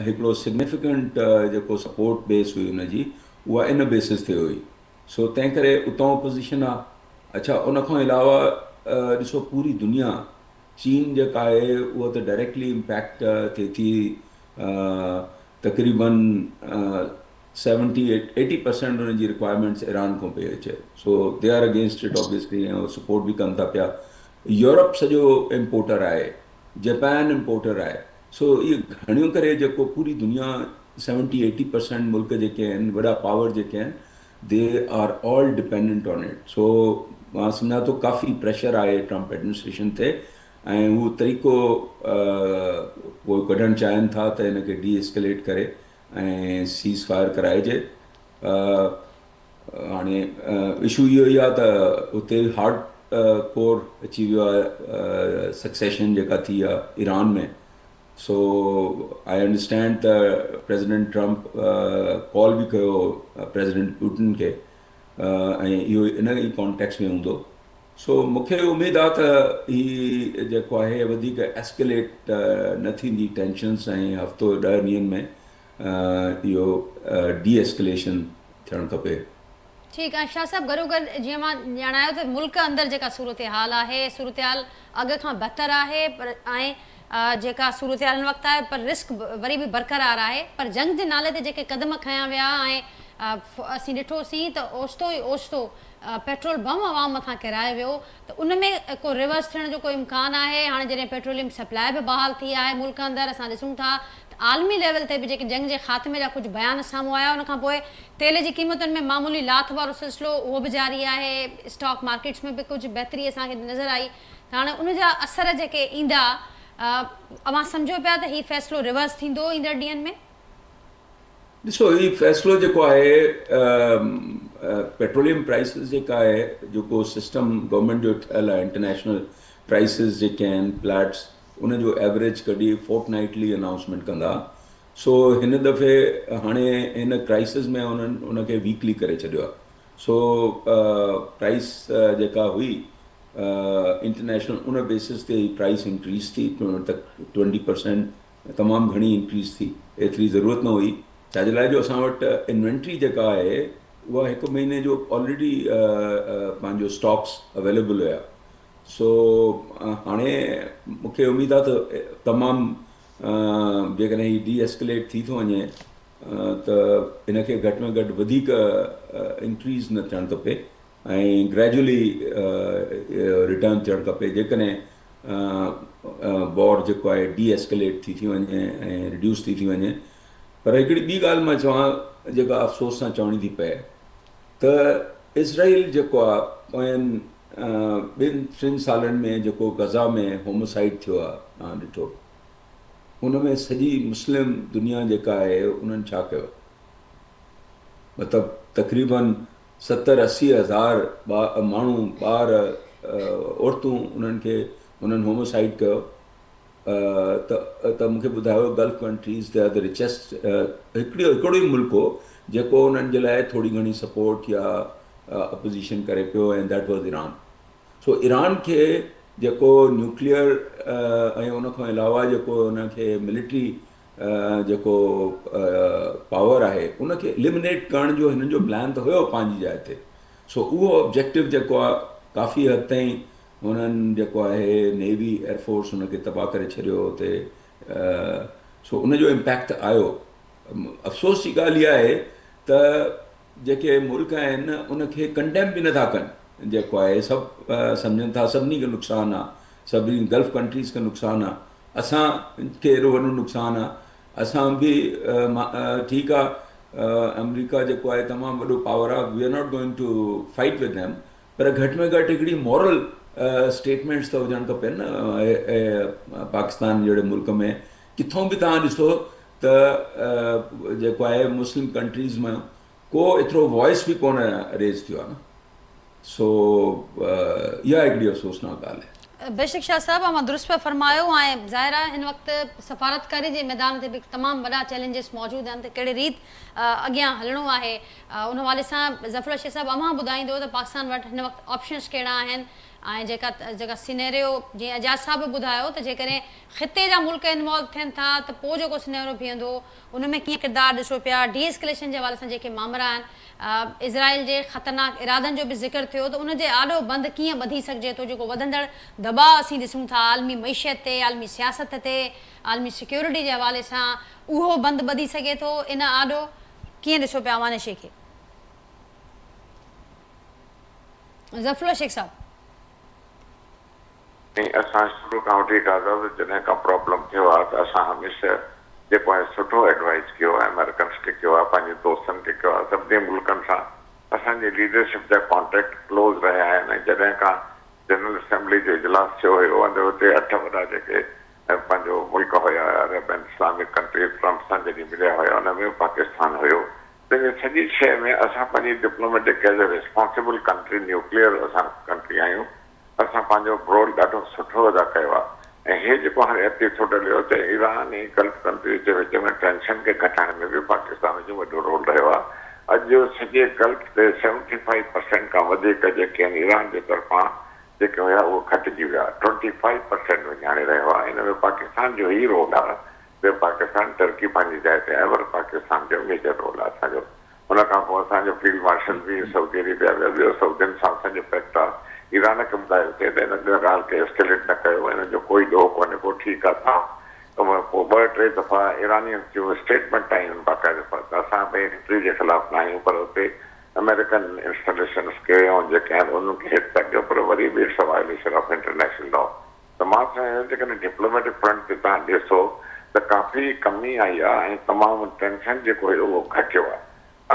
هڪڙو سگنيفڪنٽ جيڪو سپورٽ بيس هئي ان جي اها ان بيسس تي هئي سو تنهن ڪري اتان اپوزيشن آ. اڇا ان کان علاوه ڏسو پوري دنيا چين جيڪا آهي اها ته ڊائريڪٽلي امپيڪٽ ٿئي ٿي تقريبن سيونٽي ايٽي پرسنٽ ان جي رڪوائرمينٽس ايران کان پئي اچي so they are against it obviously ۽ support به ڪن ٿا پيا يورپ سڄو امپورٽر آهي جپان امپورٽر آهي سو اهي گهڻيون ڪري جيڪو پوري دنيا سيونٽي ايٽي پرسنٽ ملڪ جيڪي آهن وڏا پاور جيڪي آهن they are all dependent on it so مان سمجهان ٿو ڪافي پريشر آهي ٽرمپ ايڊمنسٽريشن تي ۽ هو طريقو ڪو ڪڍڻ چاهين ٿا ته هن کي ڊي اسڪليٽ ڪري ۽ سيز فائر ڪرائجي هاڻي اشو اهو ئي آهي ته اتي هارڊ ڪور اچي ويو آهي سڪسيشن جيڪا ٿي آهي ايران ۾ سو I understand ته پريزيڊنٽ ٽرمپ ڪال به ڪيو پريزيڊنٽ پوٽن کي ۽ اهو ان ئي ڪانٽيڪس ۾ هوندو سو مونکي اميد آهي ته هي جيڪو آهي وڌيڪ ايسڪليٽ نه ٿيندي ٽينشنس ۽ هفتو 10 ڏينهن ۾ اهو ڊي ايسڪليشن ٿيڻ کپي. ٺيڪ آهي شاهه صاحب گڏوگڏ جيئن مان ڄاڻايو ته ملڪ اندر جيڪا صورتحال آهي صورتحال اڳ کان بهتر آهي پر ۽ جيڪا صورتحال هن وقت آهي پر رسڪ وري به برقرار آهي پر جنگ جي نالي تي جيڪي قدم کنيا ويا ۽ اسين ڏٺوسين ته اوچتو ئي اوچتو پيٽرول بم عوام مٿان ڪيرايو ويو ته ان ۾ ڪو ريورس ٿيڻ جو ڪو امڪان آهي هاڻي جڏهن پيٽروليم سپلاء به بحال ٿي آهي ملڪ اندر اسان ڏسون ٿا ته عالمي ليول تي به جيڪي جنگ جي خاتمي جا ڪجهه بيان سامهون آيا ان کان پوء تيل جي قيمتن ۾ معمولي لاٿ وارو سلسلو اهو به جاري آهي، اسٽاڪ مارڪيٽس ۾ به ڪجهه بهتري اسان کي نظر آئي ته هاڻي ان جا اثر جيڪي ايندا اوهان سمجهو پيا ته هي فيصلو ريورس ٿيندو ايندڙ ڏينهن ۾؟ ڏسو هي فيصلو جيڪو آهي پيٽروليم پرائسز جيڪا آهي جيڪو سسٽم گورنمينٽ جو ٺهيل آهي انٽرنيشنل پرائسز جيڪي آهن پلاٽس ان جو ايوريج ڪڍي فورٽ نائٽلي انائونسمينٽ ڪندا سو هن دفعي هاڻي هن ڪرائسس ۾ انهن ان کي ويڪلي ڪري ڇڏيو آهي سو پرائس جيڪا هئي انٽرنيشنل ان بيسس تي پرائس انڪريز ٿي 20% تمام گهڻي انڪريز ٿي ايتري ضرورت نه هئي ڇا جي لاء جو اسان وٽ انوينٽري جيڪا آهي اها هڪ مهيني جو آلريڊي پنهنجو اسٽاڪس اويليبل هيا سو هاڻي مون کي اميد آهي ته تمام جيڪڏهن هي ڊي ايسڪليٽ ٿي ٿو وڃي ته ان کي گهٽ ۾ گهٽ وڌيڪ انڪريز نه ٿيڻ کپي ۽ گريجولي ريٽرن ٿيڻ کپي جيڪڏهن وار جيڪو آهي ڊي ايسڪليٽ ٿي ٿي وڃي ۽ ريڊيوس ٿي ٿي وڃي پر هڪڙي ٻي ڳالهه مان چوان جيڪا افسوس سان چوڻي ٿي پئي ته اسرائيل جيڪو آهي پوين ٻن ٽن سالن ۾ جيڪو غزا ۾ هوموسائيڊ ٿيو آهي توهان ڏٺو ان ۾ سڄي مسلم دنيا جيڪا آهي انهن ڇا ڪيو مطلب تقريبن 70 80 هزار ماڻهو ٻار عورتون انهن کي انهن هوموسائيڊ ڪيو ته ته مونکي ٻڌايو Gulf countries they are the richest هڪڙي هڪڙو ئي ملڪ هو جيڪو انهن جي لاء ٿوري گهڻي سپورٽ يا اپوزيشن ڪري پيو ۽ that was Iran so Iran کي جيڪو نيوڪليئر ۽ ان کان علاوه جيڪو ان کي ملٽري جيڪو پاور آهي ان کي اليمنيٽ ڪرڻ جو هنن جو پلان ته هيو پنهنجي جاء تي سو اهو آبجيڪٽو جيڪو آهي ڪافي حد تائين هنن جيڪو آهي نيوي ايئر فورس ان کي تباهه ڪري ڇڏيو اتي سو ان جو امپيڪٽ آيو افسوس جي ڳالهه اها آهي ته جيڪي ملڪ آهن ان کي ڪنڊيم به نٿا ڪن جيڪو آهي سڀ سمجهن ٿا سڀني کي نقصان آهي سڀني گلف ڪنٽريز کي نقصان آهي اسان کي ايڏو وڏو نقصان آهي اسان به ٺيڪ آهي آمريڪا جيڪو آهي تمام وڏو پاور آهي we are not going to fight with them پر گهٽ ۾ گهٽ هڪڙي مورل اسٽيٽمينٽس ته هجڻ کپن نه پاڪستان جهڙي ملڪ ۾ ڪٿون به توهان ڏسو ته جيڪو آهي مسلم ڪنٽريز ۾ ڪو ايترو وائس به ڪونه ريز ٿيو آهي نه سو اها هڪڙي افسوسناڪ ڳالهه آهي. بيشڪ شاهه صاحب اوهان درست پيا فرمايو ۽ ظاهر آهي هن وقت سفارتڪاري جي ميدان تي به تمام وڏا چئلينجز موجود آهن ته ڪهڙي ريت اڳيان هلڻو آهي ان حوالي سان ظفر الله شيخ صاحب اوهان ٻڌائيندو ته پاڪستان وٽ هن وقت آپشنز ڪهڙا آهن ۽ جيڪا جيڪا سينيريو جيئن اعجاز صاحب به ٻڌايو ته جيڪڏهن خطي جا ملڪ انوالو ٿين ٿا ته پوء جيڪو سينيريو بيهندو ان ۾ ڪيئن ڪردار ڏسو پيا ڊي اسڪليشن جي حوالي سان جيڪي مامرا آهن اسرائيل جي خطرناڪ ارادن جو به ذڪر ٿيو ته ان جي آڏو بند ڪيئن ٻڌي سگهجي ٿو جيڪو وڌندڙ دٻاء اسين ڏسون ٿا عالمي معيشت تي عالمي سياست تي عالمي سيڪيورٽي جي حوالي سان اهو بند ٻڌي سگهي ٿو ان آڏو ڪيئن ڏسو پيا اوهان نشي کي؟ ظفر الله شيخ صاحب. ۽ اسان شروع کان وٺي غزه جو جڏهن کان پرابلم ٿيو آهي ته اسان هميشه جيڪو آهي سٺو ايڊوائيز ڪيو آهي امريڪنس کي ڪيو آهي پنهنجي دوستن کي ڪيو آهي سڀني ملڪن سان اسان جي ليڊرشپ جا ڪانٽيڪٽ ڪلوز رهيا آهن ۽ جڏهن کان جنرل اسيمبلي جو اجلاس ٿيو هيو ۽ اتي اٺ وڏا جيڪي ۽ پنهنجو ملڪ هيا عرب ۽ اسلامڪ ڪنٽريز ٽرمپ سان جڏهن مليا هيا ان ۾ به پاڪستان هيو تنهنجي سڄي شيء ۾ اسان پنهنجي diplomatic as a responsible country nuclear اسان ڪنٽري آهيون اسان پنهنجو رول ڏاڍو سٺو ادا ڪيو آهي ۽ هي جيڪو هاڻي ايپيسوڊ هليو ته ايران ۽ گلف ڪنٽريز جي وچ ۾ ٽينشن کي گهٽائڻ ۾ به پاڪستان جو وڏو رول رهيو آهي اڄ سڄي گلف تي سيونٽي فائيو پرسينٽ کان وڌيڪ جيڪي آهن ايران جي طرفان جيڪي هيا اهي گهٽجي ويا، ٽوئنٽي فائيو پرسينٽ وڃي هاڻي رهيو آهي، ان ۾ پاڪستان جو ئي رول آهي، ٻيو پاڪستان ٽرڪي پنهنجي جاء تي آهي پر پاڪستان جو ميجر رول آهي اسان جو ان کان پوء اسان جو فيلڊ مارشل به سعودي عربيا ويو، ٻيو سعودين سان اسان جو پيڪٽ آ. ايران کي ٻڌايو ٿي ته ان ڳالهه کي اسڪيليٽ نه ڪيو، ان جو ڪوئي ڏوهه ڪونهي ڪو، ٺيڪ آ توهان پوء ٻه ٽي دفعا ايرانين جون اسٽيٽمينٽ آيون آهن باقاعده ته اسان ٻئي ڪنٽري جي خلاف نه آهيون پر اتي آمريڪن انسٽاليشنس کي ۽ جيڪي آهن انهن کي هٽ ٿا ڪيو پر وري به it's a violation of international law ته مان سمجهان ٿو جيڪڏهن ڊپلوميٽڪ فرنٽ تي توهان ڏسو ته ڪافي ڪمي آئي آهي ۽ تمام ٽينشن جيڪو هيو اهو گهٽيو آهي.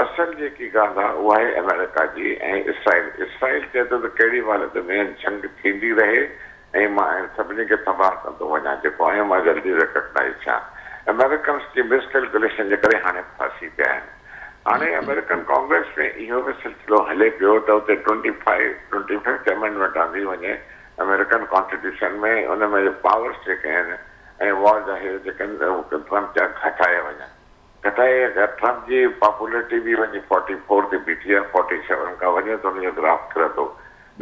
اصل جيڪي ڳالهه آهي اها آهي آمريڪا جي ۽ اسرائيل. اسرائيل چئي ٿو ته ڪهڙي به حالت ۾ جنگ ٿيندي رهي ۽ مان سڀني کي تباهه ڪندو وڃان جيڪو آهيان مان جلدي ريڪگنائيز ٿيان. آمريڪنس جي مس ڪيلڪوليشن جي ڪري هاڻي ڦاسي پيا آهن. هاڻي آمريڪن ڪانگريس ۾ اهو به سلسلو هلي پيو ته اتي twenty five twenty fifth amendment آندي وڃي آمريڪن ڪانسٽيٽيوشن ۾ ان ۾ پاورس جيڪي آهن ۽ وار جا هي جيڪي آهن ٽرمپ جا گهٽايا وڃن. گهٽائي اگر ٽرمپ جي پاپولرٽي به وڃي فورٽي فور تي بيٺي آهي فورٽي سيون کان وڃي ته ان جو گراف ڪرندو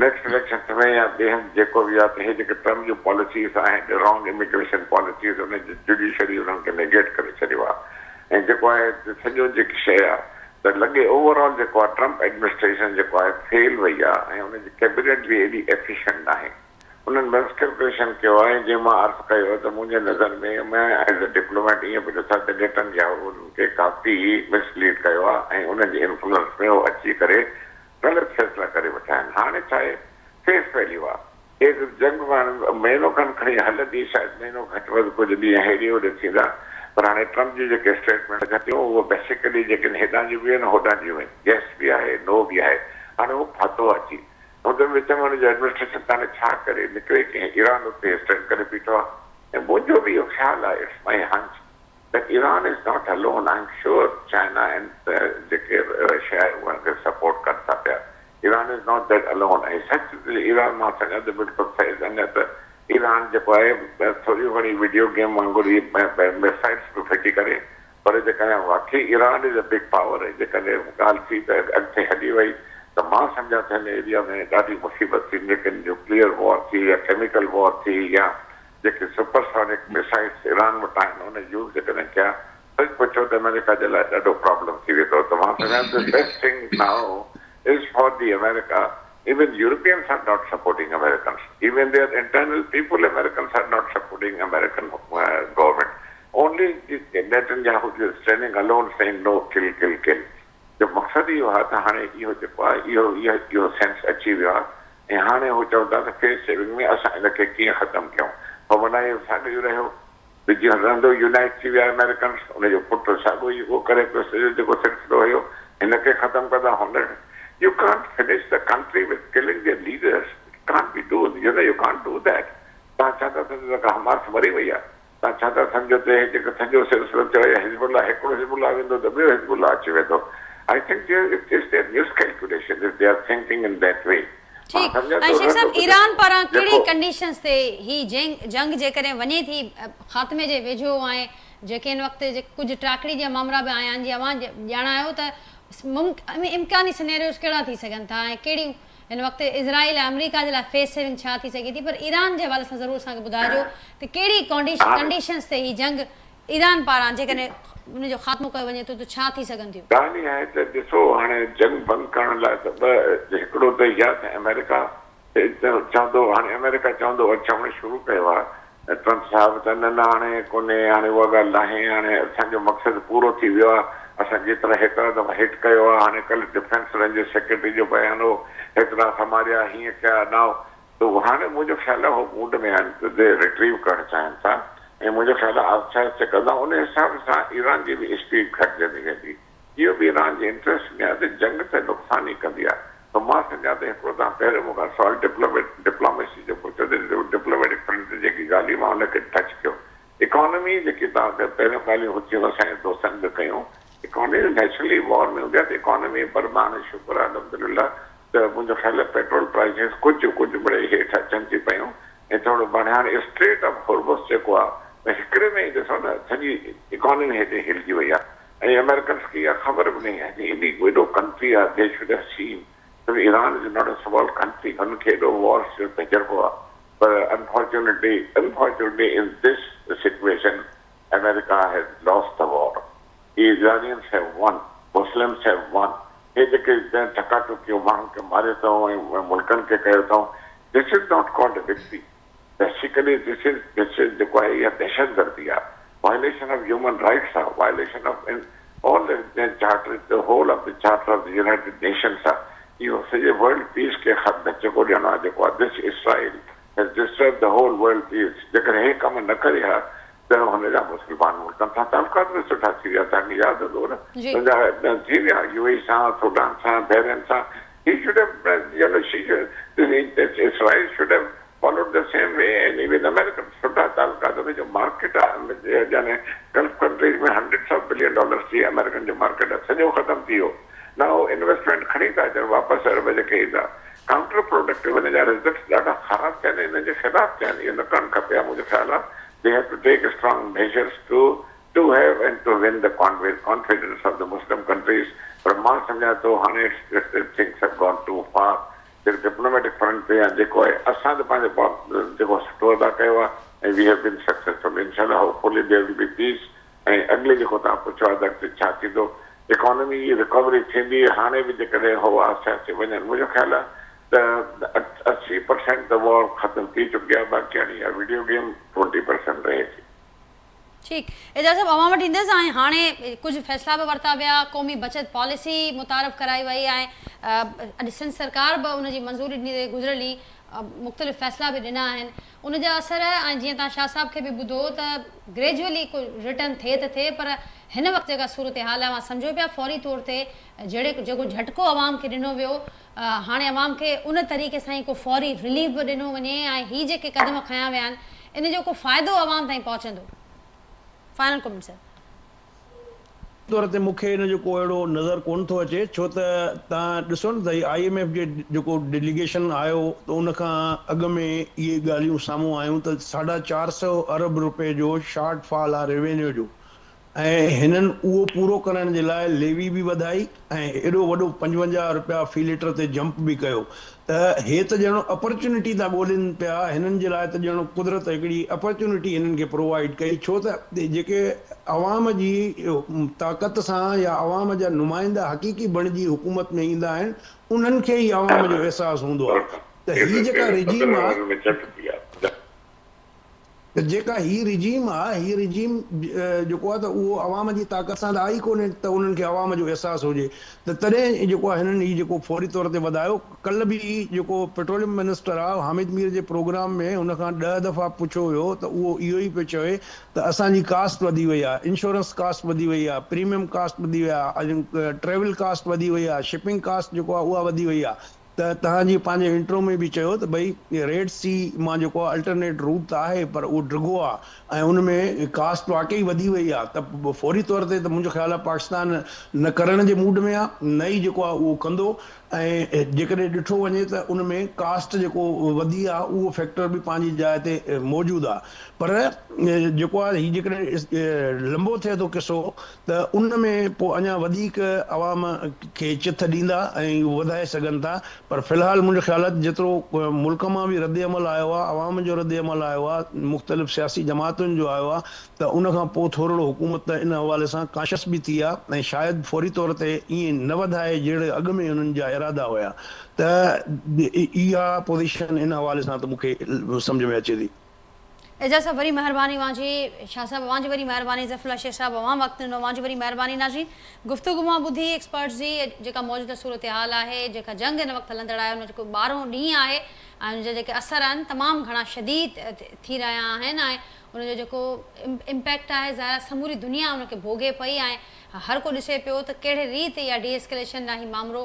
نيڪسٽ اليڪشنس ۾ يا ٻئي هنڌ جيڪو به آهي ته هي جيڪي ٽرمپ جون پاليسيز آهن رانگ اميگريشن پاليسيز ان جي جڊيشري انهن کي نيگيٽ ڪري ڇڏيو آهي ۽ جيڪو آهي سڄو جيڪي شيء آهي ته لڳي اوور آل جيڪو آهي ٽرمپ ايڊمنسٽريشن جيڪو آهي فيل وئي آهي ۽ ان جي ڪيبنيٽ به ايڏي ايفيشنٽ ناهي. انهن مس ڪيلڪوليشن ڪيو آهي جنهن مان عرض ڪيو ته منهنجي نظر ۾ مان ايز اي ڊپلوميٽ ائين به ڏسان ته نيٽن ياهو انهن کي ڪافي مس ليڊ ڪيو آهي ۽ انهن جي انفلوئنس ۾ هو اچي ڪري غلط فيصلا ڪري ويٺا آهن هاڻي ڇا آهي فيس ويليو آهي هي جنگ به هاڻي مهينو کن کڻي هلندي شايد مهينو گهٽ وڌ ڪجهه ڏينهن هيڏي هوڏي ٿيندا پر هاڻي ٽرمپ جون جيڪي اسٽيٽمينٽ اچن ٿيون اهي بيسيڪلي جيڪي هيڏانهن جون به آهن هوڏانهن جون به آهن يس به آهي نو به آهي هاڻي هو ڦاٿو آهي اچي هن وچ ۾ هن جو ايڊمنسٽريشن ته هاڻي ڇا ڪري، نڪري ڪيئن، ايران اتي اسٽينڊ ڪري بيٺو آهي ۽ منهنجو به اهو خيال آهي it's my hunch that Iran is not alone I am sure China and جيڪي رشيا آهي اهي هن کي سپورٽ ڪن ٿا پيا Iran is not that alone ۽ سچ ته ايران مان سمجهان ٿو بلڪل صحيح اڃا ته ايران جيڪو آهي ٿوري گهڻي وڊيو گيم وانگر هي ميسائلز به ڦٽي ڪري پر جيڪڏهن واقعي Iran is a big power ۽ جيڪڏهن ڳالهه ٿي ته اڳتي هلي وئي ته مان سمجهان ٿو هن ايريا ۾ ڏاڍي مصيبت ٿيندي جيڪڏهن نيوڪليئر وار ٿي يا ڪيميڪل وار ٿي يا جيڪي سپر سونڪ ميسائلز ايران وٽ آهن ان يوز جيڪڏهن ڪيا سچ پڇو ته آمريڪا جي لاء ڏاڍو پرابلم ٿي ويندو ته مان سمجهان ٿو best thing now is for the America even Europeans are not supporting Americans even their internal people Americans are not supporting American government only Netanyahu is standing alone saying no kill kill kill جو مقصد اهو آهي ته هاڻي اهو جيڪو آهي اهو اهو سينس اچي ويو آهي ۽ هاڻي هو چون ٿا ته فيس سيونگ ۾ اسان ان کي ڪيئن ختم ڪيون هو منائي ساڳيو ئي رهيو ته جيئن رهندو يونائيٽ ٿي ويا آمريڪنس ان جو پٽ ساڳيو ئي اهو ڪري پيو سڄو جيڪو سلسلو هيو هن کي ختم ڪندا هن you can't finish the country with killing their leaders it can't be do you know you can't do that توهان ڇا ٿا سمجهو ته حماس مري وئي آهي توهان ڇا ٿا سمجهو ته هي جيڪو سڄو سلسلو ٿيو آهي حزب الله هڪڙو حزب الله ويندو ته ٻيو حزب الله اچي ويندو I think it is their miscalculation if they are thinking in that way مان ٺيڪ سمجهان ۽ ٿو شيخ رهندو صاحب ته ايران پاران ڪهڙي جيڪو ڪنڊيشنز تي هي جنگ جنگ جيڪڏهن وڃي ٿي خاتمي جي ويجهو ۽ جيڪي هن وقت ڪجهه ٽراڪڙي جا مامرا به آيا آهن جي اوهان ڄاڻايو ته امڪاني سنيريوز ڪهڙا ٿي سگهن ٿا ۽ ڪهڙيون هن وقت اسرائيل ۽ آمريڪا جي لاء فيس سيونگ ڇا ٿي سگهي ٿي پر ايران جي حوالي سان ضرور اسان کي ٻڌائجو ته ڪهڙي ڪنڊيشنز تي هي جنگ ايران پاران جيڪڏهن ان جو خاتمو ڪيو وڃي ٿو ته ڇا ٿي سگهن ٿيون؟ ڳالهه اها آهي ته ڏسو هاڻي جنگ بند ڪرڻ لاء ته ٻه هڪڙو ته يا ته آمريڪا چوندو هاڻي آمريڪا چوندو چوڻ شروع ڪيو آهي ٽرمپ صاحب ته نه نه هاڻي ڪونهي هاڻي اها ڳالهه ناهي هاڻي اسان جو مقصد پورو ٿي ويو آهي اسان جيترا هيترا دفعا هٽ ڪيو آهي هاڻي ڪلهه ڊفينس رن جي سيڪريٽري جو بيان هو هيترا اسان ماريا هيئن ڪيا ناء ته هاڻي منهنجو خيال آهي هو موڊ ۾ آهن ته the retrieve ڪرڻ چاهين ٿا ۽ منهنجو خيال آهي آهستي آهستي ڪندا ان حساب سان ايران جي به اسپيڊ گهٽجندي ويندي اهو به ايران جي انٽريسٽ ۾ آهي ته جنگ ته نقصان ئي ڪندي آهي ته مان سمجهان ٿو هڪڙو توهان پهريون مون کان سوال ڊپلوميٽ ڊپلوميسي جو پڇيو ته ڊپلوميٽڪ فرنٽ تي جيڪي ڳالهيون مان ان کي ٽچ ڪيو اڪانومي جيڪي توهان کي پهريون ڳالهيون هتيون اسان جي دوستن به ڪيون اڪانومي نيچرلي وار ۾ هوندي آهي ته اڪانومي پر مان هاڻي شڪر آهي الحمدلله ته منهنجو خيال آهي پيٽرول پرائسز ڪجهه ڪجهه مڙئي هيٺ اچن ٿي پيون ۽ ٿورو بڻ هاڻي اسٽريٽ آف هرمز جيڪو آهي ته هڪڙي ۾ ئي ڏسو نه سڄي اڪانومي هيڏي هلجي وئي آهي ۽ آمريڪنس کي اها خبر به ناهي آهي ته ايڏي وڏو ڪنٽري آهي the should have سين ته Iran is not a small country هن کي ايڏو وارس جو تجربو آهي پر unfortunately unfortunately in this situation America has lost the war Iranians have won. Muslims have one هي جيڪي ٺڪا ٺوڪيون ماڻهن کي ماريو اٿئون ۽ ملڪن کي ڪيو اٿئون this is not called victory basically this is this is جيڪو آهي اها دهشتگردي آهي وائليشن آف هيومن رائٽس آهي violation of all the charter the whole of the charter of the United Nations آهي اهو سڄي ورلڊ پيس کي ڌچڪو ڏيڻو آهي جيڪو آهي this Israel has disturb the whole world peace جيڪڏهن هي ڪم نه ڪري ها ته هن جا مسلمان ملڪن سان تعلقات به سٺا ٿي ويا توهان کي ياد هوندو نه هن جا ٿي ويا يو اي سان سوڊان سان بحرين سان he should have you know she Israel should have followed the same way and even American سٺا تعلقات هن جو مارڪيٽ آهي يعني Gulf countries ۾ hundreds of billion dollars جي آمريڪن جو مارڪيٽ آهي سڄو ختم ٿي ويو نه هو انويسٽمينٽ کڻي ٿا اچن واپس عرب جيڪي ايندا ڪائونٽر پروڊڪٽو ان جا رزلٽس ڏاڍا خراب ٿيا آهن انهن جي خلاف ٿيا آهن اهو نه ڪرڻ کپي ها منهنجو خيال آهي they have to take strong measures to to have and to win the confidence of the Muslim countries پر مان سمجهان ٿو هاڻي things have gone too far جيڪو ڊپلوميٽڪ فرنٽ تي يا جيڪو آهي اسان ته پنهنجو پارٽ جيڪو سٺو ادا ڪيو آهي ۽ وي have been successful انشاء الله hopefully there will be پيس ۽ اڳلي جيڪو توهان پڇيو آهي ته اڳتي ڇا ٿيندو اڪانومي جي رڪوري ٿيندي هاڻي به جيڪڏهن هو آهستي آهستي وڃن منهنجو خيال آهي ته 80 پرسينٽ ته وار ختم ٿي چڪي آهي باقي هاڻي اها وڊيو گيم 20 پرسينٽ رهي ٿي. ٺيڪ اعجاز صاحب اوهان وٽ ايندس ۽ هاڻي ڪجهه فيصلا به ورتا ويا قومي بچت پاليسي متعارف ڪرائي وئي ۽ اڄ سنڌ سرڪار به ان جي منظوري ڏيندي گذريل ڏينهن مختلف فيصلا به ڏنا آهن ان جا اثر ۽ جيئن توهان شاهه صاحب کي به ٻڌو ته گريجوئلي ڪو ريٽرن ٿئي ته ٿئي پر هن وقت جيڪا صورتحال آهي اوهان سمجهو پيا فوري طور تي جهڙي جيڪو جهٽڪو عوام کي ڏنو ويو هاڻي عوام کي ان طريقي سان ئي ڪو فوري رليف به ڏنو وڃي ۽ هي جيڪي قدم کنيا ويا آهن ان جو ڪو فائدو عوام تائين پهچندو؟ Final comment sir. طور تي مون کي ان جو ڪو اهڙو نظر ڪونه ٿو اچي ڇو ته توهان ڏسو نه ته هي I M F جي جيڪو ڊيليگيشن آيو ته ان کان اڳ ۾ اهي ڳالهيون سامهون آيون ته ساڍا چار سئو ارب روپيه جو شارٽ فال آهي ريونيو جو ۽ هنن اهو پورو ڪرڻ جي لاء ليوي به وڌائي ۽ ايڏو وڏو 55 رپيا في ليٽر تي جمپ به ڪيو ته هي ته ڄڻ اپرچونٽي ٿا ڳولين پيا هنن جي لاء ته ڄڻ قدرت هڪڙي اپرچونٽي هنن کي پرووائيڊ ڪئي ڇو ته جيڪي عوام جي طاقت سان يا عوام جا نمائندا حقيقي بڻجي حڪومت ۾ ايندا آهن انهن کي ئي عوام جو احساس هوندو آهي ته هي جيڪا رجيم آهي. ته جيڪا هي رجيم آ، هي رجيم جيڪو آ ته اهو عوام جي طاقت سان ته آئي ڪونهي ته انهن کي عوام جو احساس هجي ته تڏهن جيڪو آ هنن هي جيڪو فوري طور تي وڌايو. ڪلهه به جيڪو پيٽروليم منسٽر آ حامد مير جي پروگرام ۾ هن کان ڏهه دفعا پڇيو ويو ته اهو اهو ئي پيو چوي ته اسان جي ڪاسٽ وڌي وئي آ، انشورنس ڪاسٽ وڌي وئي آ، پريميم ڪاسٽ وڌي وئي آ، ٽريول ڪاسٽ وڌي وئي آ، شپنگ ڪاسٽ جيڪو آ اها وڌي وئي آ. ته توهان جي پنهنجي انٽرو ۾ به چيو ته ڀئي ريڊ سي مان جيڪو آهي الٽرنيٽ روٽ ته آهي پر اهو ڊگهو آهي ۽ ان ۾ ڪاسٽ واقعي وڌي وئي آهي ته فوري طور تي ته منهنجو خيال آهي پاڪستان نه ڪرڻ جي موڊ ۾ آهي نه ئي جيڪو آهي اهو ڪندو ۽ جيڪڏهن ڏٺو وڃي ته ان ۾ ڪاسٽ جيڪو وڌي آهي اهو فيڪٽر به پنهنجي جاء تي موجود آهي پر جيڪو آهي هي جيڪڏهن لنبو ٿئي ٿو قصو ته ان ۾ پوء اڃا وڌيڪ عوام کي چٿ ڏيندا ۽ اهو وڌائي سگهن ٿا پر في الحال منهنجو خيال آهي ته جيترو ملڪ مان به رد عمل آيو آهي عوام جو رد عمل آيو آهي مختلف سياسي جماعتن جو آيو آهي ته ان کان پوء ٿورڙو حڪومت ان حوالي سان ڪانشس به ٿي آهي ۽ شايد فوري طور تي ائين نه وڌائي جهڙي اڳ ۾ انهن جا ارادا هيا ته اها پوزيشن ان حوالي سان ته مون کي سمجهه ۾ اچي ٿي. اعجاز صاحب وري مهرباني اوهان جي شاهه صاحب اوهان جي وري مهرباني ظفر الله شيخ صاحب اوهان وقت ڏنو اوهان جي وري مهرباني ناظرين گفتگو مان ٻڌي ايڪسپرٽس جي جيڪا موجوده صورتحال آهي جيڪا جنگ هن وقت هلندڙ آهي ان جو جيڪو ٻارهون ڏينهن آهي ۽ ان جا جيڪي اثر آهن تمام گهڻا شديد ٿي رهيا آهن ۽ ان جو جيڪو امپيڪٽ آهي ظاهر آهي سموري دنيا ان کي ڀوڳي پئي ۽ هر ڪو ڏسي پيو ته ڪهڙي ريت اها ڊي اسڪليشن ڏانهن هي مامرو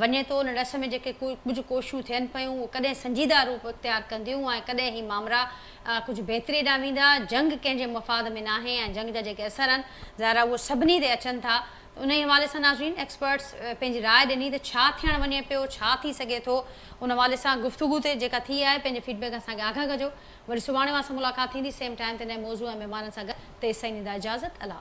وڃي ٿو، ان ڏس ۾ جيڪي ڪجهه ڪوششون ٿين پيون، اهي ڪڏهن سنجيده روپ اختيار ڪنديون ۽ ڪڏهن هي مامرا ڪجهه بهتري ڏانهن ويندا. جنگ ڪنهن جي مفاد ۾ ناهي ۽ جنگ جا جيڪي اثر آهن، ظاهر آهي اهي سڀني تي اچن ٿا. انهي حوالي سان ناظرين ايڪسپرٽس پنهنجي راء ڏني ته ڇا ٿيڻ وڃي پيو، ڇا ٿي سگهي ٿو، ان حوالي سان گفتگو تي جيڪا ٿي آهي، پنهنجي فيڊ بيڪ اسان کي آگاهه ڪجو. وري سڀاڻي اوهان سان ملاقات ٿيندي سيم ٽائيم تي نئين موضوع ۽ مهمانن سان گڏ، تيستائين ڏيندا اجازت. الله حافظ.